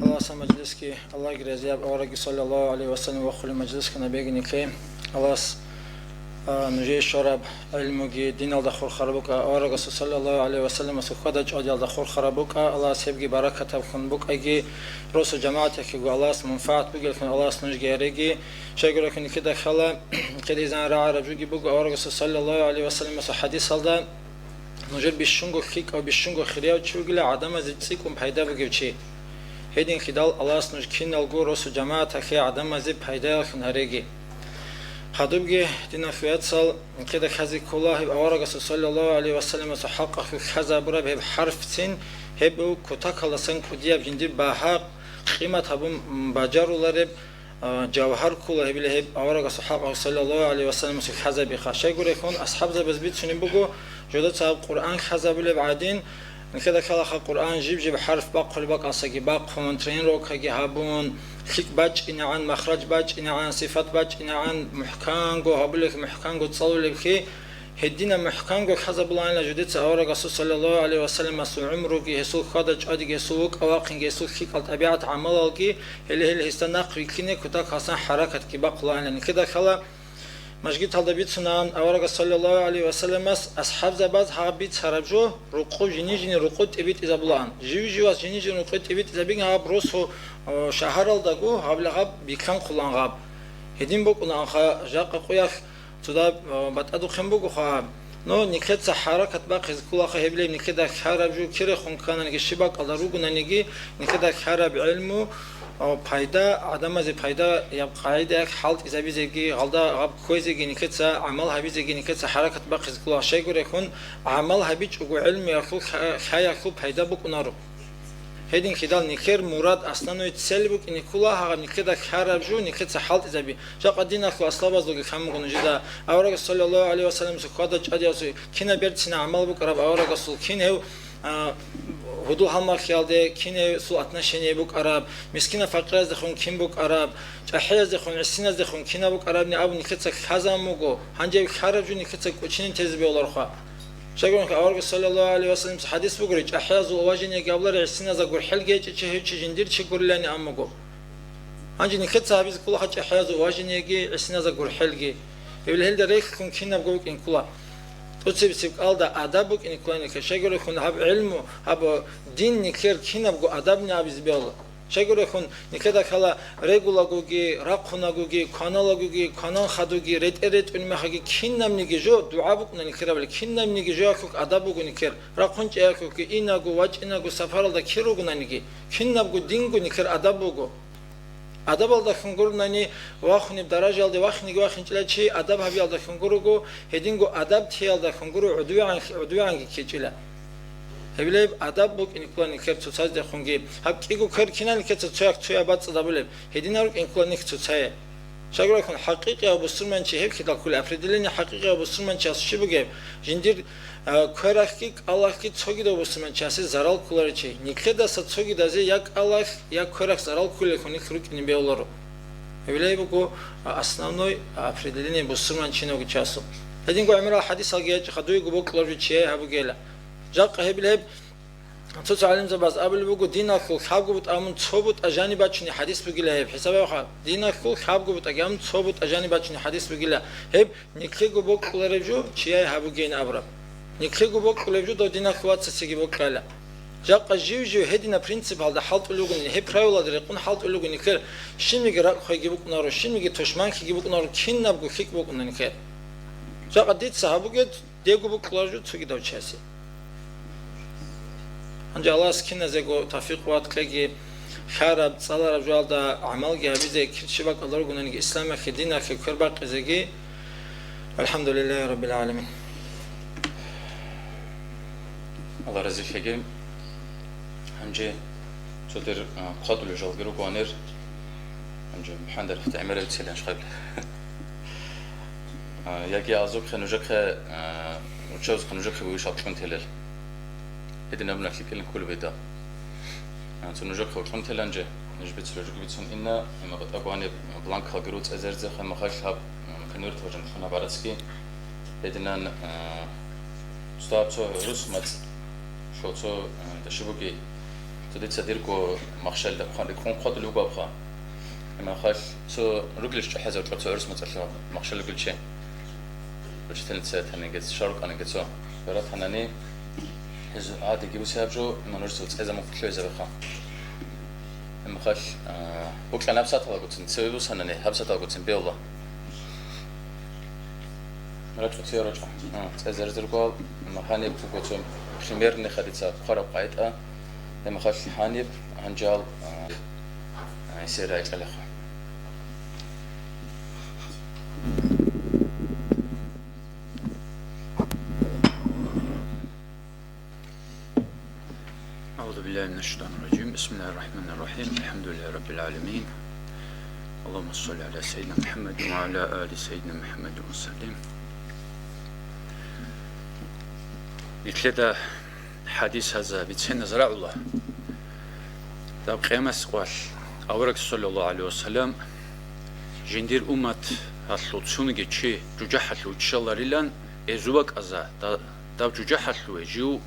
Аллагьасул мажлисги, Аллагьги разияб аварагги саллаллагьу гӀалайгьи ва саллам вахъулеб мажлисги набеги нилъее. Аллагьас, а, нужее щвараб гӀилмуги диналда хурхараб букӀа, аварагасул саллаллагьу гӀалайгьи ва саллам асухъада чӀвадиялда хурхараб букӀа, Аллагьас гьебги баракатаб хьун букӀаги, росу жамагӀаталъего Аллагьас мунфагӀат бугеллъун Аллагьас нужги гьареги. Щайгурелъул нилъеда хала, нилъеда изан рагӀараб жуги буго аварагасул саллаллагьу гӀалайгьи ва саллам асул хӀадисалда, нужер бищунго лъикӀав, бищунго хирияв чи вугила гӀадамазе цӀикӀкӀун пайда бугев чи. Гьединлъидал Аллагьас нуж киналго росу жамагӀаталъе гӀадамазе пайдаялъун гьареги. Гьадубги, диналъул яцал, нилъеда хьазе ккола гьеб аварагасул саллаллагьу гӀалайгьи ва саллам асул хӀакъалъулъ хьазабураб гьеб хӀарфцин, гьеб кутакаласан кӀудияб жиндир багьа, къимат гьабун бажарулареб, а, жавгьар ккола гьебила гьеб аварагасул хӀакъалъулъ саллаллагьу гӀалайгьи ва саллам асул хьазабиха. Щайгурелъул асхӀабзабаз бицунеб буго, жодацаго Къуръан хьазабулеб гӀадин, нилъеда хьалаха Къуръан жиб-жиб хӀарф бахъулеб бакӀалсаги бахъун, тренировкаги гьабун, лъикӀ бачӀинегӀан, махраж бачӀинегӀан, сифат бачӀинегӀан, мухӀканго гьабулеблъи, мухӀканго цӀалулеблъи, гьединаб мухӀканго хьазабулаанила жодеца аварагасул саллаллагьу гӀалайгьи ва саллам асул гӀумруги, гьесул хьвада-чӀвадиги, гьесул вукӀа-вахъинги, гьесул лъикӀал тӀабигӀат-гӀамалалги, гьеле-гьеле гьесда нахъ вилълъине кутакаласан хӀаракатги бахъулаанила. Нилъеда хьала мажгиталда бицунаан аварагас саллаллагьу гӀалайгьи ва салламас асхӀабзабаз гьаб бицараб жо рукъу жини-жини рукъу тӀибитӀизабулаан. Жив-живас жини-жини рукъу тӀибитӀизабин гьаб росу, о, шагьаралдаго гьаб лагъаб биканхъулаан гьаб. Гьедин букӀунаанха жакъа къуялъ цо дагь, о, батӀадухъен бугоха. Ну, нилъеца хӀаракат бахъизе кколаха гьеб леб нилъеда хьараб жо кирехун ккананиги, щиб бакӀалда ругонаниги, нилъеда хьараб гӀелму, о, пайда, гӀадамазе пайдаяб къагӀидаялъ хӀалтӀизабизеги, гьалда гьаб кквезеги нилъеца, гӀамал гьабизеги нилъеца хӀаракат бахъизе ккола. Щайгурелъул гӀамал гьабичӀого гӀелмуялъул, хъа-, хъаялъул пайда букӀунаро. Гьединлъидал нилъер мурад, основной цель букӀине ккола гьаб нилъеда хьараб жо нилъеца хӀалтӀизаби. Жакъа диналъул асхӀабазулги хъан буго нужеда. Аварагас саллаллагьу гӀалайгьи ва саллам асул хьвада-чӀвадиялъул кинаб берцинаб гӀамал букӀараб аварагасул, кин гьев, а, Гьудул-гьалмагълъиялде кинасул отношение букӀараб, мискинав-факъираздехун кин букӀараб, чӀахӀияздехун, гӀисиназдехун кинаб букӀарабни абун нилъеца лъазабун буго, гьанже лъараб жо нилъеца кӀочине тезе бегьулароха. Щайгурелъул аварагас саллаллагьу гӀалайгьи вассаламас хӀадис бугори, чӀахӀиязул уважениеги гьабулареб, гӀисиназда гурхӀелги гьечӀичӀеб чи жиндир чи гурилани абун буго. Гьанже нилъеца гьабизе кколаха чӀахӀиязул уважениеги, гӀисиназда гурхӀелги. Гьеб гьелда релълъун кинабго букӀин ккола. ТӀоцебесеб кӀалда адаб букӀин ккола нилъер. Щайгурелъул гьаб гӀилму, гьаб дин нилъер кинабго адабни абизе бегьула. Щайгурелъул нилъеда ккола регулагоги, рахъунагоги, кваналагоги, кванан хадуги, ретӀел ретӀунеб мехалъги кинабниги жо дугӀа букӀуна нилъер абулеб, кинабниги жоялъулъ адаб буго нилъер, рахъун чӀеялъулъги, инаго, вачӀинаго, сапаралда кир ругонаниги, кинабго динго нилъер адаб буго. Адабалдалъун гуронани вахунеб даражаялде вахинеги вахинчӀила чи, адаб гьабиялдалъун гурого, гьединго адаб теялдалъун гуро гӀудугӀан-, гӀудугӀанги ккечӀила. Гьеб гьелеб адаб букӀин ккола нилъер цоцаздехунги. Гьаб кӀиго квер кинал нилъеца цояхъ цояб бацӀцӀадабулеб, гьединал рукӀин ккола нилъ цоцае. Щайгурелъул хӀакъикъияв бусурманчи гьеб хьидал кколеб, определение хӀакъикъияв бусурманчияс щиб бугеб? Жиндир, а, кверахъги, кӀалахъги цогидав бусурманчиясе зарал кколаричи. Нилъедаса цогидазе я кӀалахъ, я кверахъ зарал кколеллъун нилъ рукӀине бегьуларо. Гьеб гьелеб буго, а, основной, а, определение бусурманчи вугев чиясул. Гьединго гӀемерал хӀадисалги гьечӀеха дуего бокьуларев чияй гьабугейила. Жакъа гьеб гьеб Цо-цо гӀалимзабаз абулеб буго, диналъул лъабго бутӀа мун цо бутӀа жаниб бачунеб хӀадис бугила гьеб. ХӀисаб гьабеха, диналъул лъабго бутӀа мун цо бутӀа жаниб бачунеб хӀадис бугила гьеб, нилъего бокьулареб жо чияй гьабугейин абураб. Нилъего бокьулеб жо дов диналъул вацасеги бокьайила. Жакъа жив-жив гьединаб принципалда хӀалтӀулел ругони, гьеб правилалда рекъон хӀалтӀулел ругони, нилъер щибниги ракӀ-хвайги букӀунаро, щибниги тушманлъиги букӀунаро, кинабго лъикӀ букӀуна нилъер. Жакъа дица гьабуге, Дего букӀулареб жо цогидав чиясе. Гьанже Аллагьас киназего тавфикъ ват кьеги, хьараб, цӀалараб жоялда гӀамалги гьабизе, кир чи бакӀалда ругонаниги, исламалъе, диналъе квер бакъизеги. АлхӀамдулиллагьи раббил гӀаламин. Аллагь разилъеги. Гьанже цо дир, а, хъвадулел жалги ругоанир. Гьанже МухӀаммад ГӀариф гӀемерав цилан шкъаб. А, яги азухъе нужехъе, а, учебузехъе нужехъе бугищал кьун телел. Гьединаб нахъе кьилин кколеб гьедал. А, цо нужехъе кьун теланже, нуж бицараб жоги бицун инна, имма батӀа гьаниб бланкалги руцӀцӀезерзе, хъа махалъ гьаб, м, конверталда жанлъун гьаб гӀарацги. Гьединан, а, устав цо гӀурус мацӀ, шо цо, а, даши буги, цо дица дирго махщалда хъван-, рекъон хъвадулев вуго абха. Махалъ цо ругелищ чӀухӀезар кьо цо гӀурус мацӀалъ махщел ругел чи. Учительница ятаниги, шарукъаниги цо. Баратанани, гьез гӀадиги бусияб жо, иман ружзул цӀезамун хъулъугьизабиха. Махалъ, а, букьа гьабсаталагоцин, цеве бусанани, гьабсаталагоцин бевла. РачӀуцияв рачӀа. А, цӀезарзергуал, ма гьаниб буго цо примерный хадица хъвараб къайтӀа, гьеб махалъ гьаниб гьанжал, а, а, сера гьекъалаха. أعوذ بالله من الشيطان الرجيم. بسم الله الرحمن الرحيم. الحمد لله رب العالمين. اللهم صل على سيدنا محمد وعلى آل سيدنا محمد وسلم. Нилъеда хӀадисазда бициназ рагӀула. Даб къиямасеб къоялъ авараг саллаллагьу гӀалайгьи вассалам жиндир умматалъул цониги чи жужахӀалъув виччаларилан, гьезул бакӀазда да-, дав жужахӀалъуве жив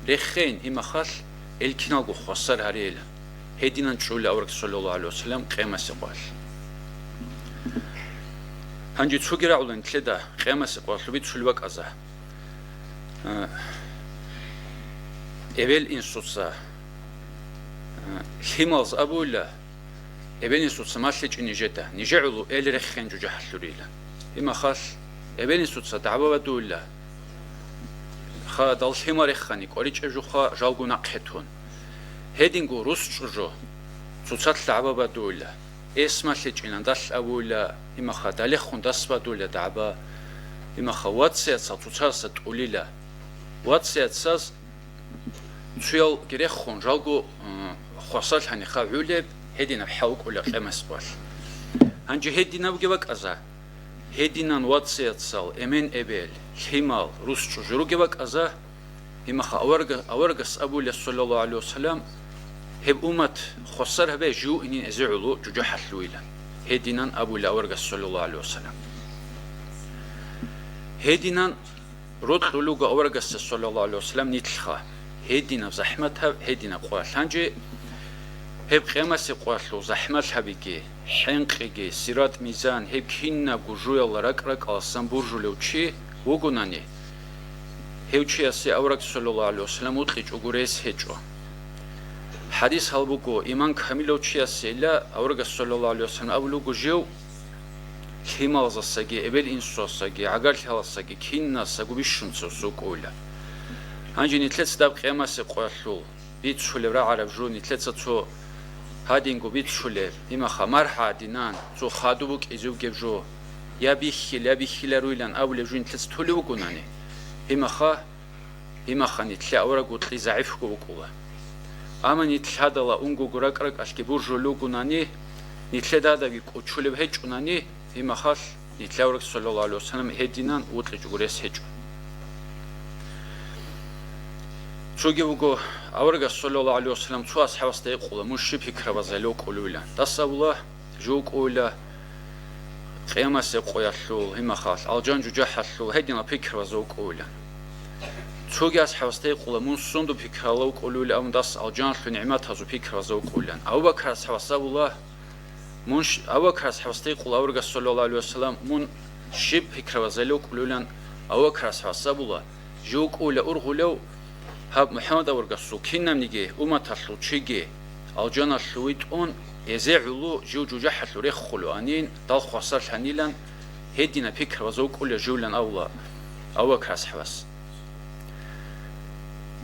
реххейин, имахалъ гьел киналго хвасар гьарейилан. Гьединан чӀула авараг саллаллагьу гӀалайгьи вассалам къиямасеб къоялъ. Гьанже цоги рагӀула нилъеда къиямасеб къоялъ бицулеб бакӀазда. А, эбел-инсуца, а, лъималаз абула, Эбел-инсуца малъичӀин нижеда, нижер гӀоло эл реххен жужахӀалъурила. Имахалъ, эбел-инсуца дагӀба бадула, ха, дал лъимал реххани, кӀваричӀеб жуха жалго нахъе тун. Гьединго рус чӀужу цоцалъ дагӀба бадула, эс малъичӀин далъ абула, имаха, далехун дас бадула дагӀба, имаха, вацияцал цоцаздаса тӀулила. Вацияцаз Цуялги рехун, жалго, м, хвасарлъани хъа гӀулеб, гьединаб хӀал букӀула къемас къвалъ. Гьанже гьединабги бакӀаза, гьединан вацияцал, эмен-эбел, лъимал, рус чӀужу руги бакӀаза, Гьимаха аварга-, аварагас абула, саллаллагьу гӀалайгьи вассалам, гьеб уммат хвасар гьабе, жив инин эзе гӀоло жужахӀалъувилан. Гьединан абула аварагас, саллаллагьу гӀалайгьи вассалам. Гьединан рокьулего аварагасда, саллаллагьу гӀалайгьи вассалам, нилъха. Гьединаб захӀматаб, гьединаб къвалъ. Гьанже гьеб къиямасеб къвалъул захӀмалъабиги, хӀинкъиги, сират-мизан, гьеб кинабго жуялда ракӀ-ракӀаласан буржулев чи вугонани, гьев чиясе авараг, саллаллагьу гӀалайгьи вассалам, вукьичӀого рес гьечӀо. ХӀадис гьал буго, иман камилав чиясейила аварагас, саллаллагьу гӀалайгьи вассалам, абулего жив, лъималазасаги, эбел-инсуясаги, гӀагарлъияласаги, киназасаго бищун цо сукӀуйла. Гьанже нилъеца даб къиямасеб къоялъул бицулеб рагӀараб жо, нилъеца цо гьадинго бицулеб, гьимаха мархӀа гьадинан, цо хадуб букӀизе бугеб жо, я бихьил, я бихьиларуйлан абулеб жо нилъеца толев вугонани, гьимаха, гьимаха нилъе авараг вукьи загӀипго вукӀула. Амма нилъ гьадала унгого ракӀ-ракӀалъги буржулел ругонани, нилъеда гьадабги кӀочулеб гьечӀонани, гьимахалъ нилъе авараг, саллаллагьу гӀалайгьи вассалам, гьединан вукьичӀого рес гьечӀо. Цоги вуго, аварагас, саллаллагьу гӀалайгьи вассалам, цо асхӀабасда гьикъула, мун щиб пикрабазда гьеле вукӀулевилан. Дас абула, жо вукӀуйла къиямасеб къоялъул, гьимахалъ, алжан-жужахӀалъул, гьединал пикрабазда вукӀуйилан. Цоги асхӀабасда гьикъула, мун сундул пикрала вукӀулевилан абун, дас алжаналъул нигӀматазул пикрабазда вукӀуйилан. Абу Бакр асхӀабас абула, мун щ-, Абу Бакр асхӀабасда гьикъула аварагас, саллаллагьу гӀалайгьи вассалам, мун щиб пикрабазда гьеле вукӀулевилан. Абу Бакр асхӀабас абула, жо вукӀуйла ургъулев, гьаб МухӀаммад аварагасул кинабниги умматалъул чиги алжаналъув витӀун, эзе гӀоло жив жужахӀалъув рехулеванин, дал хвасарлъанилан, гьединаб пикрабазда вукӀула живлан абула Абу Бакр асхӀабас.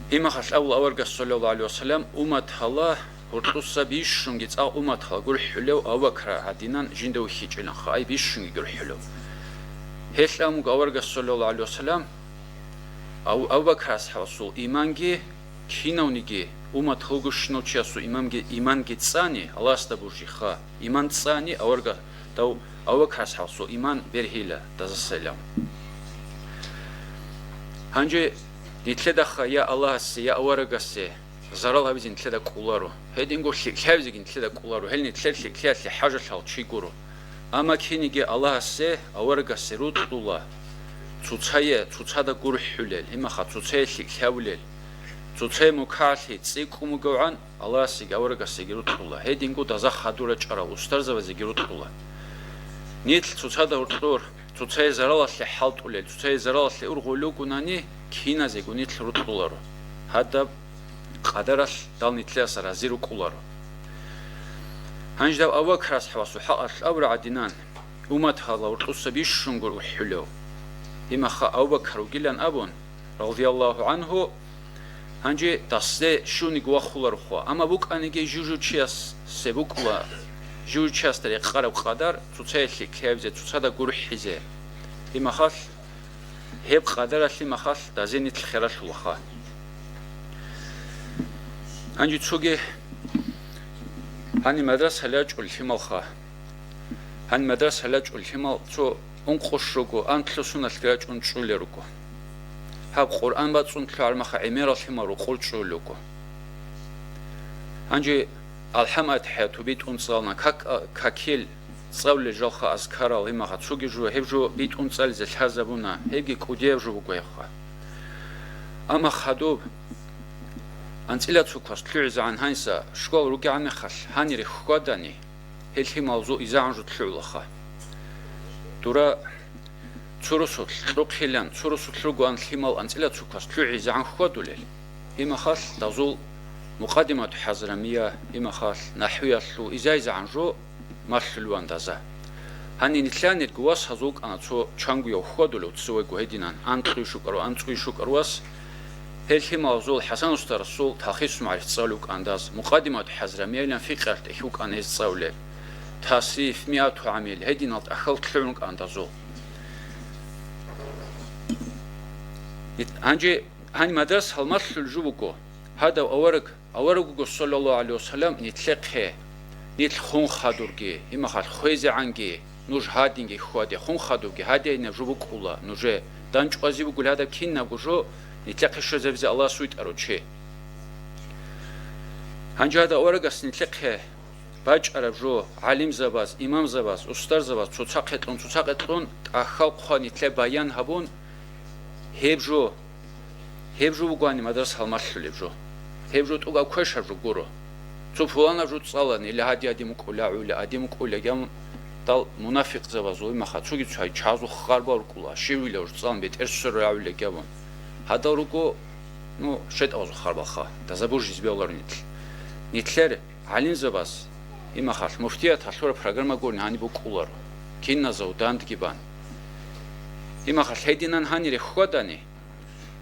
Гьимахалъ абула аварагас, саллаллагьу гӀалайгьи вассалам, умматала гьоркьоса бищунги цӀакъ умматала гурхӀулев Абу Бакра гьадинан жинда вихьичӀиланха, ай бищунги гурхӀулев. Гьелъ абун буго аварагас, саллаллагьу гӀалайгьи вассалам, Абу-, Абу Бакр асхӀабасул иманги, кинавниги уммат вугевщинав чиясул имамги-, иманги цӀани, Аллагьасда божиха, иман цӀани, аварга-, дав-, Абу Бакр асхӀабасул иман бергьила дазасайилан. Гьанже нилъедаха я Аллагьасе, я аварагасе зарал гьабизе нилъеда кӀоларо. Гьединго лъикӀлъи гьабизеги нилъеда кӀоларо, гьел нилъер лъикӀлъиялъе хӀажалъал чи гуро. Амма кинеги Аллагьасе, аварагасе рокьула, цоцае цоцада гурхӀулел, гьимаха цоцае лъикӀлъи гьабулел, цоцае мукагӀалъи цӀикӀкӀун бугевгӀан, Аллагьасеги аварагасеги рокьула, гьединго даза хадур рачӀарал устарзабазеги рокьула. Нилъ цоцада гьоркьор, цоцае заралалъе хӀалтӀулел, цоцае заралалъе ургъулел ругонани, киназего нилъ рокьуларо. Гьадаб къадаралъ дал нилъеца рази рукӀуларо. Гьанже дав Абу Бакр асхӀабасул хӀакъалъулъ абураб гӀадинан, умматала гьоркьоса бищунго гурхӀулев, гьимаха Абу Бакр вугилан абун, радияллагьу гӀангьу, гьанже дасде щивниги вахуларо хва. Амма букӀаниги жужу чиясе букӀула, жужу чиясда рекъараб къадар, цоцае лъикӀлъи гьабизе, цоцада гурхӀизе. Гьимахалъ Гьеб къадаралъе махалъ дазенилъ хералъулаха. Гьанже цоги гьани мадрасалъ ячӀул лъималха. Гьани мадрасалъ ячӀул лъимал цо ункъо щуго анлъго соналъги рачӀун чӀулел руго. Гьаб Къуръан бацӀцӀун лъугӀараб маха гӀемерал лъимал рокъор чӀулел руго. Гьанже АлхӀам-АтхӀияту битӀун цӀална, как-, какил цӀалулел жалха азкарал, гьимаха цоги жо, гьеб жо битӀун цӀализе лъазабуна, гьебги кӀудияб жо буго гьебха. Амма хадуб, анцӀила цо квас лъугӀизегӀан гьаниса школа рукӀигӀан мехалъ гьанире хьвадани, гьел лъималазул изегӀан жо лъугӀулаха. Дура цо росулъ кьухъилан, цо росулъ ругоан лъимал анцӀила цо квас лъугӀизегӀан хьвадулел. Гьимахалъ дазул Мукъаддимату ХӀазрамия, гьимахалъ нахӀвиялъул изайзегӀан жо малъулеван даза. Гьанин нилъанирго вас гьазул вукӀана цо чангуяв хьвадулев цевего гьединан, анкьуй шукӀарав, анцӀуй шукӀарав вас. Гьел лъималазул ХӀасан устарасул талхисул магӀариф цӀалев вукӀан даз, Мукъаддимату ХӀазрамияйилан фикъгьалъ тӀехь вукӀан гьез цӀалулеб. Тасриф, миату гӀамил, гьединал тӀахьал лъугӀун вукӀан дазул. Гьанже гьаниб мадраса гьалмагълъул жо буго. Гьадав авараг, авараг вуго, саллаллагьу гӀалайгьи вассалам, нилъехъе, нилъ хун хадурги, гьимахалъ хвезегӀанги, нуж гьадинги хьваде, хун хадурги, гьадинаб жо букӀула нужее. ДандчӀвазе бугел гьадаб кинабго жо, Нилъехъе щвезабизе Аллагьас витӀарав чи. Гьанже гьадав аварагас нилъехъе бачӀараб жо, гӀалимзабаз, имамзабаз, устарзабаз цоцахъе кьун, цоцахъе кьун, тӀахьал хъван нилъее баян гьабун, гьеб жо, гьеб жо бугоани мадраса гьалмагълъулеб жо. Гьеб жо тӀугаб квешаб жо гуро. Цо пуланаб жо цӀалани, или гьади-гьади мукӀула гӀула, гьади мукӀула гьавун, дал мунафикъзабазул имаха, цоги цо гьай чазул харбал рукӀула, щивила жо цӀалан бетӀер сверула гӀула гьавун. Гьадал руго, ну, шайтӀазул харбалха, дазабуж жизбе олар нилъ. Нилъер гӀалимзабаз, имахалъ, муфтият гьалъураб программа гурони гьаниб букӀуларо. Киназав дандги бан. Имахалъ, гьединан гьанире хьвадани,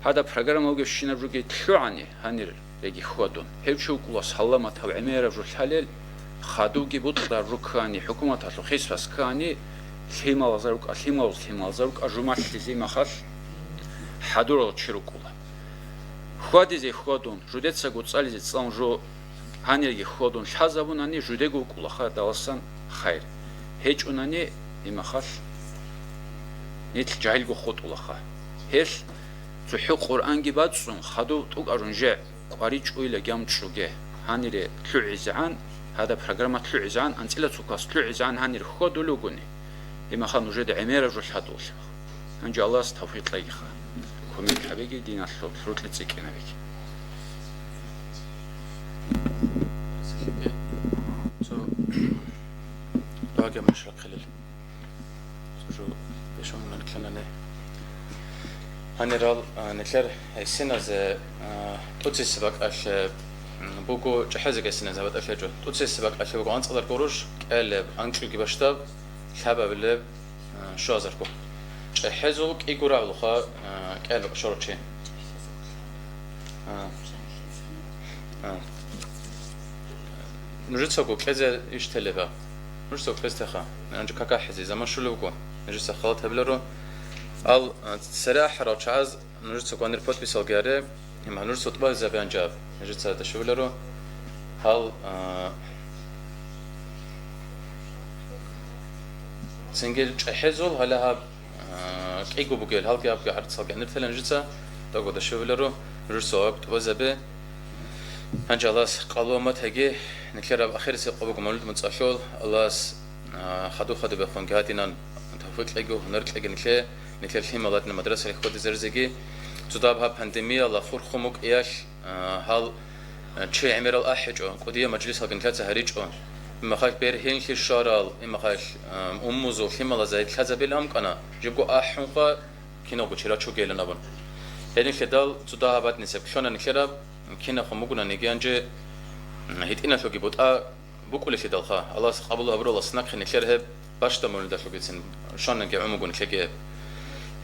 гьадаб программа вугебщинаб жоги лъугӀани гьаниреги хьвадун, гьев чи вукӀула саламат гьав гӀемераб жо лъалел, хадувги бутӀараб жо ккани, хӀукуматалъул хисбас ккани, лъималазар рукӀа, лъималаз, лъималазар рукӀа, жумалъизе имахалъ хӀадурал чи рукӀула. Хьвадизе хьвадун, жудецаго цӀализе цӀалун жо гьаниреги хьвадун лъазабунани, жудего вукӀулаха даласан хайр. ГьечӀунани, имахалъ, нилъ жагьилго хутӀулаха. Гьелъ цохӀо Къуръанги бацӀцӀун, хадув тӀукӀарун жегӀ, къваричӀойила гьавун чӀуге. Гьанире лъугӀизегӀан, гьадаб программа лъугӀизегӀан, анцӀила цо класс лъугӀизегӀан гьанире хьвадулев вугони, имахалъ нужеда гӀемераб жо лъадулаха. Гьанже Аллагьас тавфикъ кьегиха. Кумек гьабеги, диналъул рокьи цӀикӀкӀинабеги. Цо дугьаги машгьурахъилел. Цо жо бешун нилъанани. Гьанирал, а, нилъер гӀисиназе, а, тӀоцесеб бакӀалъе, м, буго, чӀахӀизе гӀисиназе гьабатӀалъе жо. ТӀоцесеб бакӀалъе буго анцӀадар гуруш, кӀелеб анкьуги бащдаб, лъабабилеб, а, щуазарго. ЧӀехӀезул кӀиго рагӀулха, а, кӀел щорчи. А. А. Нужецаго кьезе иш телеба. Нужецаго кьезе теха. Анже какахӀизе заман щулевго. Нужеца халат гьабиларо. Ал, а, цере ахӀарал чагӀаз нужеца гванир подписалги аре. Гьанже нужеца тӀубазабе анжаб. Нужеца дашавиларо. Гьал, а, Цинги чӀехӀезул гьале гьаб, а, кӀиго бугел, гьалги гьабги гӀарцалги гьанир тела нужеца, дагода щивиларо, нужеца ваб тӀубазабе. Гьанже Аллагьас къалу аммат гьаги, нилъер гьаб ахирисеб къо буго мавлид муцӀалъул, Аллагьас, а, хадуб-хадуб бехунги гьадинан тавфикъ кьеги, гьунар кьеги нилъе, нилъер лъимал гьадинаб мадрасалъе хьвадизаризеги. Цо дагьаб гьаб пандемияла хурхун букӀиялъ, А, гьал, а, чи гӀемерал ахӀичӀо, кӀудияб мажлисалги нилъеца гьаричӀо. Имахалъ бергьенлъи щварал, имахалъ, а, уммузул лъималазда гьеб лъазабилан букӀана, жибго ахӀунха киналго чи рачугейилан абун. Гьединлъидал цо дагьаб батӀнисеб кьуна нилъераб, кинахъун бугонаниги гьанже, м, гьитӀиналъуги бутӀа букӀулелъидалха, Аллагьас къабул гьабуралас нахъе нилъер гьеб бащдамунидалъугицин щванаги гӀумугун лъеги гьеб.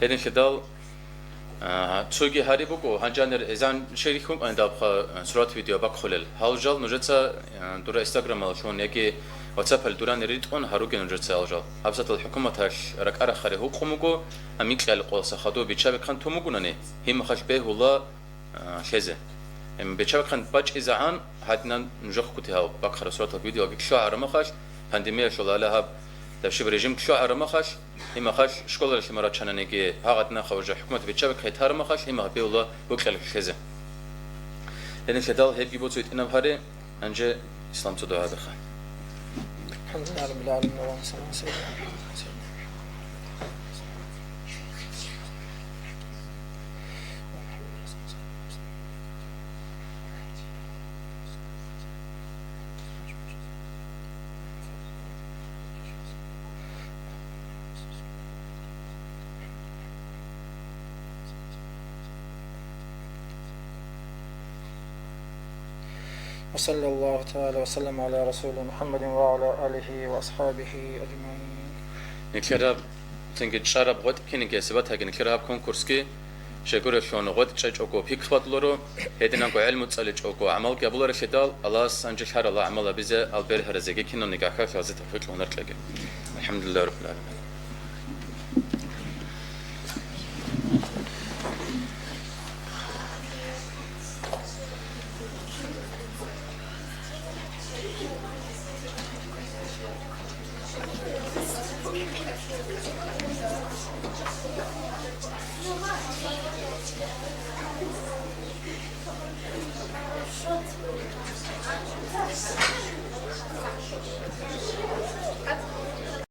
Гьединлъидал, а, цоги гьари буго, гьанжанир эзан шерихьун кӀванидабха, а, сурат видео бахъулел. Гьал жал нужеца, а, дура Инстаграмалъун яги WhatsApp-ал дурани ритӀун гьаруге нужеца гьал жал. Гьабсатал хӀукуматалъ ракӀа-рахари гьукъун буго, амикьал къолса хадув биччабихъан тун бугунани, гьимахалъ бегьула, а, лъезе. Эм, бечабахъан бачӀизагӀан гьадинан нужехъ кути гьав бахъараб сураталги видеоги лъугӀарамахалъ, пандемиялъул гьале гьаб давшиб режим лъугӀарамахалъ, гьимахалъ школалъе марачананиги, гьагъадинахъа уже хӀукумат бечабахъ гьетарамахалъ, гьимахъ бегьула букӀалъ лъезе. Гьенилъидал гьебги буцу гьитӀинаб гьари, гьанже ислам цо дугьабиха. الحمد لله رب العالمين، اللهم صل على سيدنا محمد. وصلى الله تعالى وسلم على رسول محمد وعلى آله وأصحابه أجمعين. Нилъераб, цинги чӀараб гъветӀ киниги гьесибат гьаги нилъераб конкурсги, щайгурелъул гъветӀ чӀечӀого пикр батуларо, гьединанго гӀелму цӀаличӀого гӀамалги гьабуларелъидал, Аллагьас гьанже лъарал гӀамал гьабизе, гьал бергьаразеги киналниги ахӀалъазе тавфикъ гьунар кьеги. الحمد لله رب العالمين.